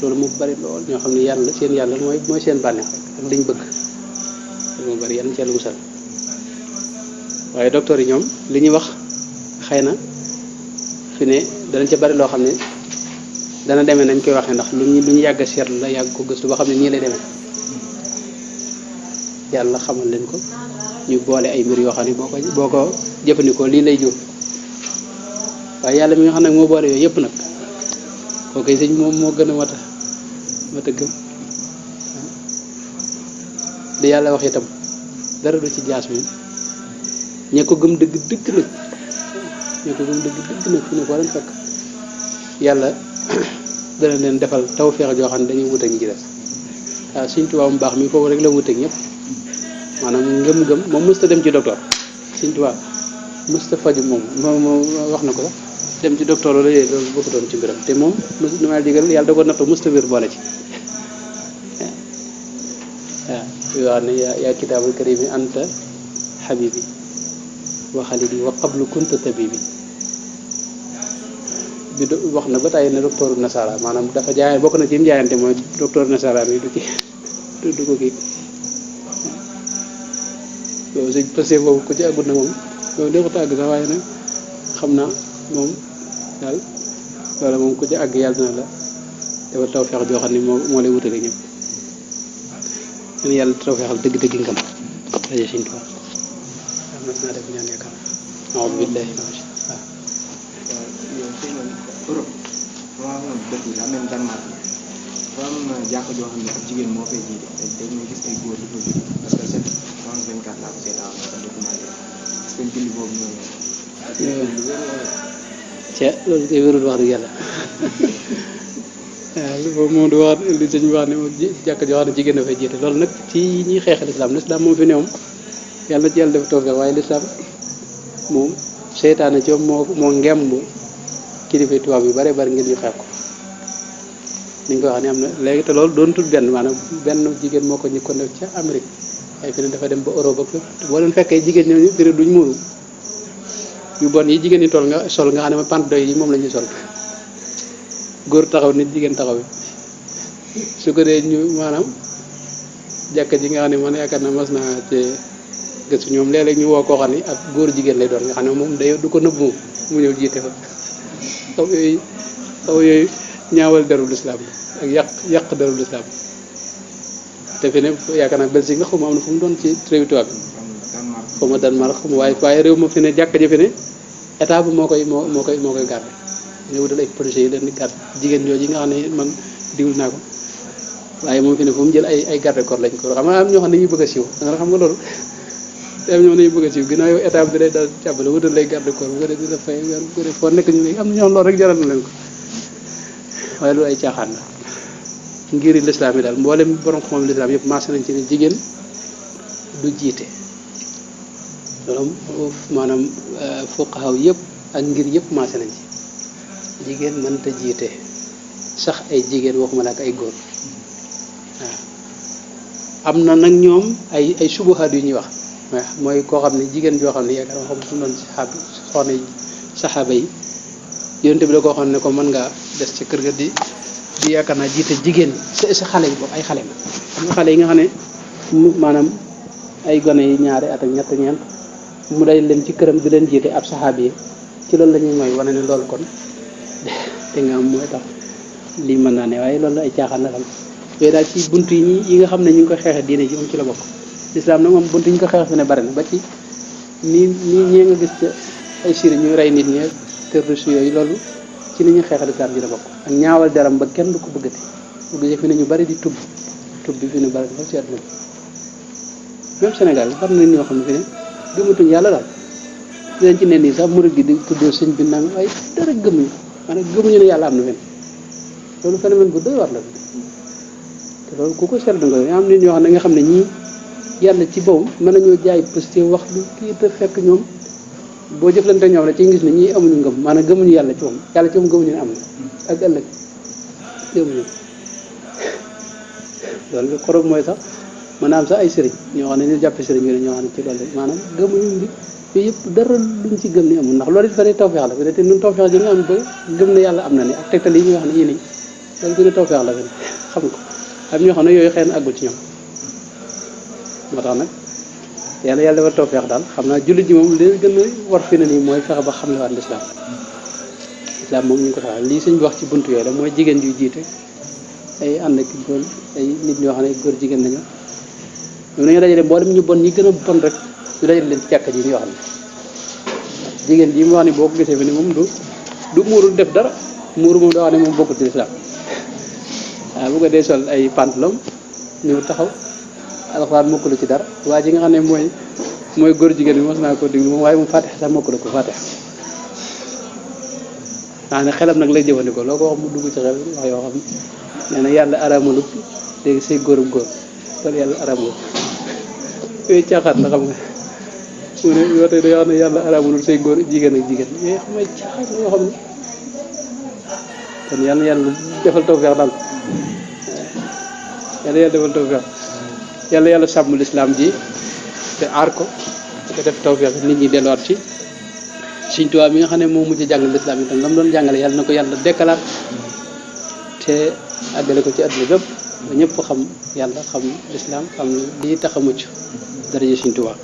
loolu mu bari lool ñoo xam ne yàlla seen yàlla mooy seen bànneex rek ak liñ bëgg loolu mu bari yàlla ci yàlla musal waaye docteur yi ñoom li ñuy wax xëy na fi ne danañ ca bari loo xam ne dana demee nañ koy waxee ndax lu ñu yàgg a seetlu la yàgg ko gëstu ba xam ne nii lay demee yàlla xamal leen ko ñu boole ay mbir yoo xam ne boo ko jëfandikoo lii lay jur waaye yàlla mi nga xam nag moo boole yooyu yëpp nag kooku sëñ moom moo gën a mat a gëm li yàlla wax itam dara du ci jaas moom ña ko gëm dëgg nag fi ne ko leen fekk yàlla dana leen defal tawfeex joo xam ne dañuy wuteeg ñi ci des waaw Sëñ Tuubaa mu baax mi foofu rek la wuteeg ñëpp maanaam ngëm-ngëm moom mësta dem ci docteur Sëñ Tuubaa mësta faju moom wax na ko sax dem ci docteur loolu bokk doon ci mbiram te moom nu ma digal yàlla da ko nattu mësta wér boole ci waaw wax ne yaa kitaabul karimi anta habibi wa xalili wa qablu kunta tabibi bi wax na ba tàyyi ne docteur nasara maanaam dafa jaay bokk na ci mu jaayante mooy docteur nasara yi du ko kii yow sëñ passé boobu ko ci àggut na moom yow neexut àgg sax waaye nag xam naa moom daal loola moom ku ci àgg yàlla na la dafa tawfeex joo xam ne moo lay wutale ñëpp yàlla tawfeexal dëgg-dëgg ngam daje Sëñ Tuubaa am na naa def ñaan yaakaar a'uuzu billaahi mina shaytaani Europe waaw moom dëkk bi am nañ Danemark dafa am jàkk joo xam ne ak jigéen moo fay jiite te dañuy gis ay góor di ko jiite parce que c'est 24 laa ko seetaan ko documenté parce que julli boobu noonu loolu koy wérul wax dëgg yàlla waaw li boobu moom du wax li sëñ wax ne moom jàkk joo xam ne jigéen a fay jiite loolu nag ci ñuy xeexal lislaam moom fi ne moom yàlla na ci yàlla def tawfeex waaye lislaam moom seytaane ci moo ngemb kilifa tubaab yu bare bari ngeen ñu xeex ko ni nga ko wax ne am na léegi te loolu doon tut benn jigéen moo ko ñëkkoon def ca Amérique ay fi ne dafa dem ba Europe ak fépp boo leen fekkee jigéen ñooñu bëri duñ muuru yu bon yi jigéen ñi toll nga sol nga xam ne ma pantalon yi moom la ñuy sol góor taxaw nit jigéen taxaw su ko dee ñu maanaam jàkka ji nga xam ne man yaakaar naa mas naa ci gëstu ñoom léeg-léeg ñu woo koo xam ne ak góor jigéen lay doon nga xam ne moom day du ko nëbb mu ñëw jiite fa xaw yooyu ñaawal derul islam ak yàq darul islam te fi ne yaakaar naa Belgique la xaw ma am na fu mu doon ci réew tubaab bi xaw ma Danemark xaw ma waaye réew ma fi ne jàkka ji fi ne état bi moo koy garde ñu wutal ay policiers yi leen di garde jigéen jooju nga xam ne man diwul naa ko waaye moom fi ne fu mu jël ay garde corps lañ ko xam nga am ñoo xam ne dañuy bëgg a siiw da nga xam nga loolu te am ñoo dañuy bëgg a siiw ginnaaw yow état bi da lay daal jàppale wutal lay garde corps bu ko def di la fay weer bu ko def foo nekk ñu ne am na ñoo xam loolu rek jaral na leen ko waaye loolu ay caaxaan la ngiri lislaam yi daal mboolem borom xam-xam lislaam yëpp maase nañ ci ne jigéen du jiite loolu maanaam fuqahaa yëpp ak ngir yëpp maase nañ ci jigéen mënta jiite sax ay jigéen waxuma la ak ay góor waaw am na nag ñoom ay subuhaat yu ñuy wax mooy koo xam ne jigéen joo xam ne yaakaar naa xam su doon saxaaba yi yonent bi da koo xam ne ko mën ngaa des ci kër ga di yaakaar naa jiite jigéen sa xale yi boobu ay xale ma xam nga xale yi nga xam ne maanaam ay gone yi ñaari at ak ñett ñeent mu day leen ci këram di leen jiite ab saxaabi yi ci loolu la ñuy mooy wane ne loolu kon te nga am mooy tax lii mën naa ne waaye loolu ay caaxaan la xam yooyu daal ci bunt yi nga xam ne ñu ngi koy xeexee diine ji moom ci la bokk lislaam nag moom bunt yi ñu ko xeex fi ne bari na ba ci nii ñee nga gis ca ay siri ñuy rey nit ñi terroriste yooyu loolu ci ni ñuy xeexal lislaam ji la bokk ak ñaawal deram ba kenn du ko bëggati bu gisee fi ne ñu bari di tubb bi fi ne bari na ci àdduna bi même Sénégal bari na ñoo xam ne fi ne gëmatuñ yàlla daal dinañ ci ne nii sax murid gi di tuddoo sëñ bi naan waaye dara gëmuñu maanaam gëmuñu ne yàlla am na fen loolu phénomène bu doy war la te loolu ku ko seetlu nga am nit ñoo xam ne nga xam ne ñii yàlla ci boobu mën nañoo jaay positif wax lu kii te fekk ñoom boo jëflante ñoom la ci gis ne ñii amuñu ngëm maanaam gëmuñu yàlla ci moom gëmuñu ne am na ak ëllëg gëmuñu loolu xorom mooy sax mën a am sax ay sëriñ ñoo xam ne ñu jàppe sëriñ yi ñoo xam ne ci loolu maanaam gëmuñu bi yooyu yëpp dara luñ ci gëm ni amul ndax loolu it fa ne tawfeex la fi ne te ñun tawfeex ji nga am ba gëm ne yàlla am na ni ak tegtal yi ñuy wax ne yii nii loolu gën a tawfeex la fi ne xam ko am ñoo xam ne yooyu xëy na àggul ci ñoom moo tax nag yàlla dafa tawfeex daal xam naa jullit ji moom li gën a war fi ne nii mooy fexe ba xam ne waat lislaam moom ñu ngi ko taxaw lii sëñ bi wax ci buntu yooyu la mooy jigéen yu jiite ay ànd ak góor ay nit ñoo xam ne góor jigéen nañu ñoom dañoo dajale mboolem ñu bon ñi gën a bon rek ñu dajale leen ci jàkka ji ñuy wax ne jigéen ji mu wax ni boo ko gisee bi ni moom du muuru def dara muuru moom daa wax ne moom bokkul ci lislaam waaw bu ko dee sol ay pantalon ñëw taxaw alxuraan mokkulu ci dara waa ji nga xam ne mooy góor jigéen bi mos naa ko déglu moom waaye moom fatiha sax mokkulu ko fatiha naa ne xelam nag lay jëfandikoo loo ko wax mu dugg ci xel wax yoo xam nee na yàlla aramalut léegi say góorub góor loolu yàlla aramalut yooyu caaxaat la xam nga mu ne yoo tey day wax ne yàlla aramalut say góor jigéen ak jigéen yooyu xam nga caaxaat la yoo xam ne kon yàlla defal tawfeex daal yàlla defal tawfeex yàlla sàmm lislaam ji te aar ko te def tawfeex nit ñi delluwaat ci Sëñ Tuubaa mi nga xam ne moo mujj jàngal lislaam itam la mu doon jàngale yàlla na ko yàlla dekkalaat te àggale ko ci àdduna bépp ba ñëpp xam yàlla xam lislaam xam lii tax a mucc daraja Sëñ Tuubaa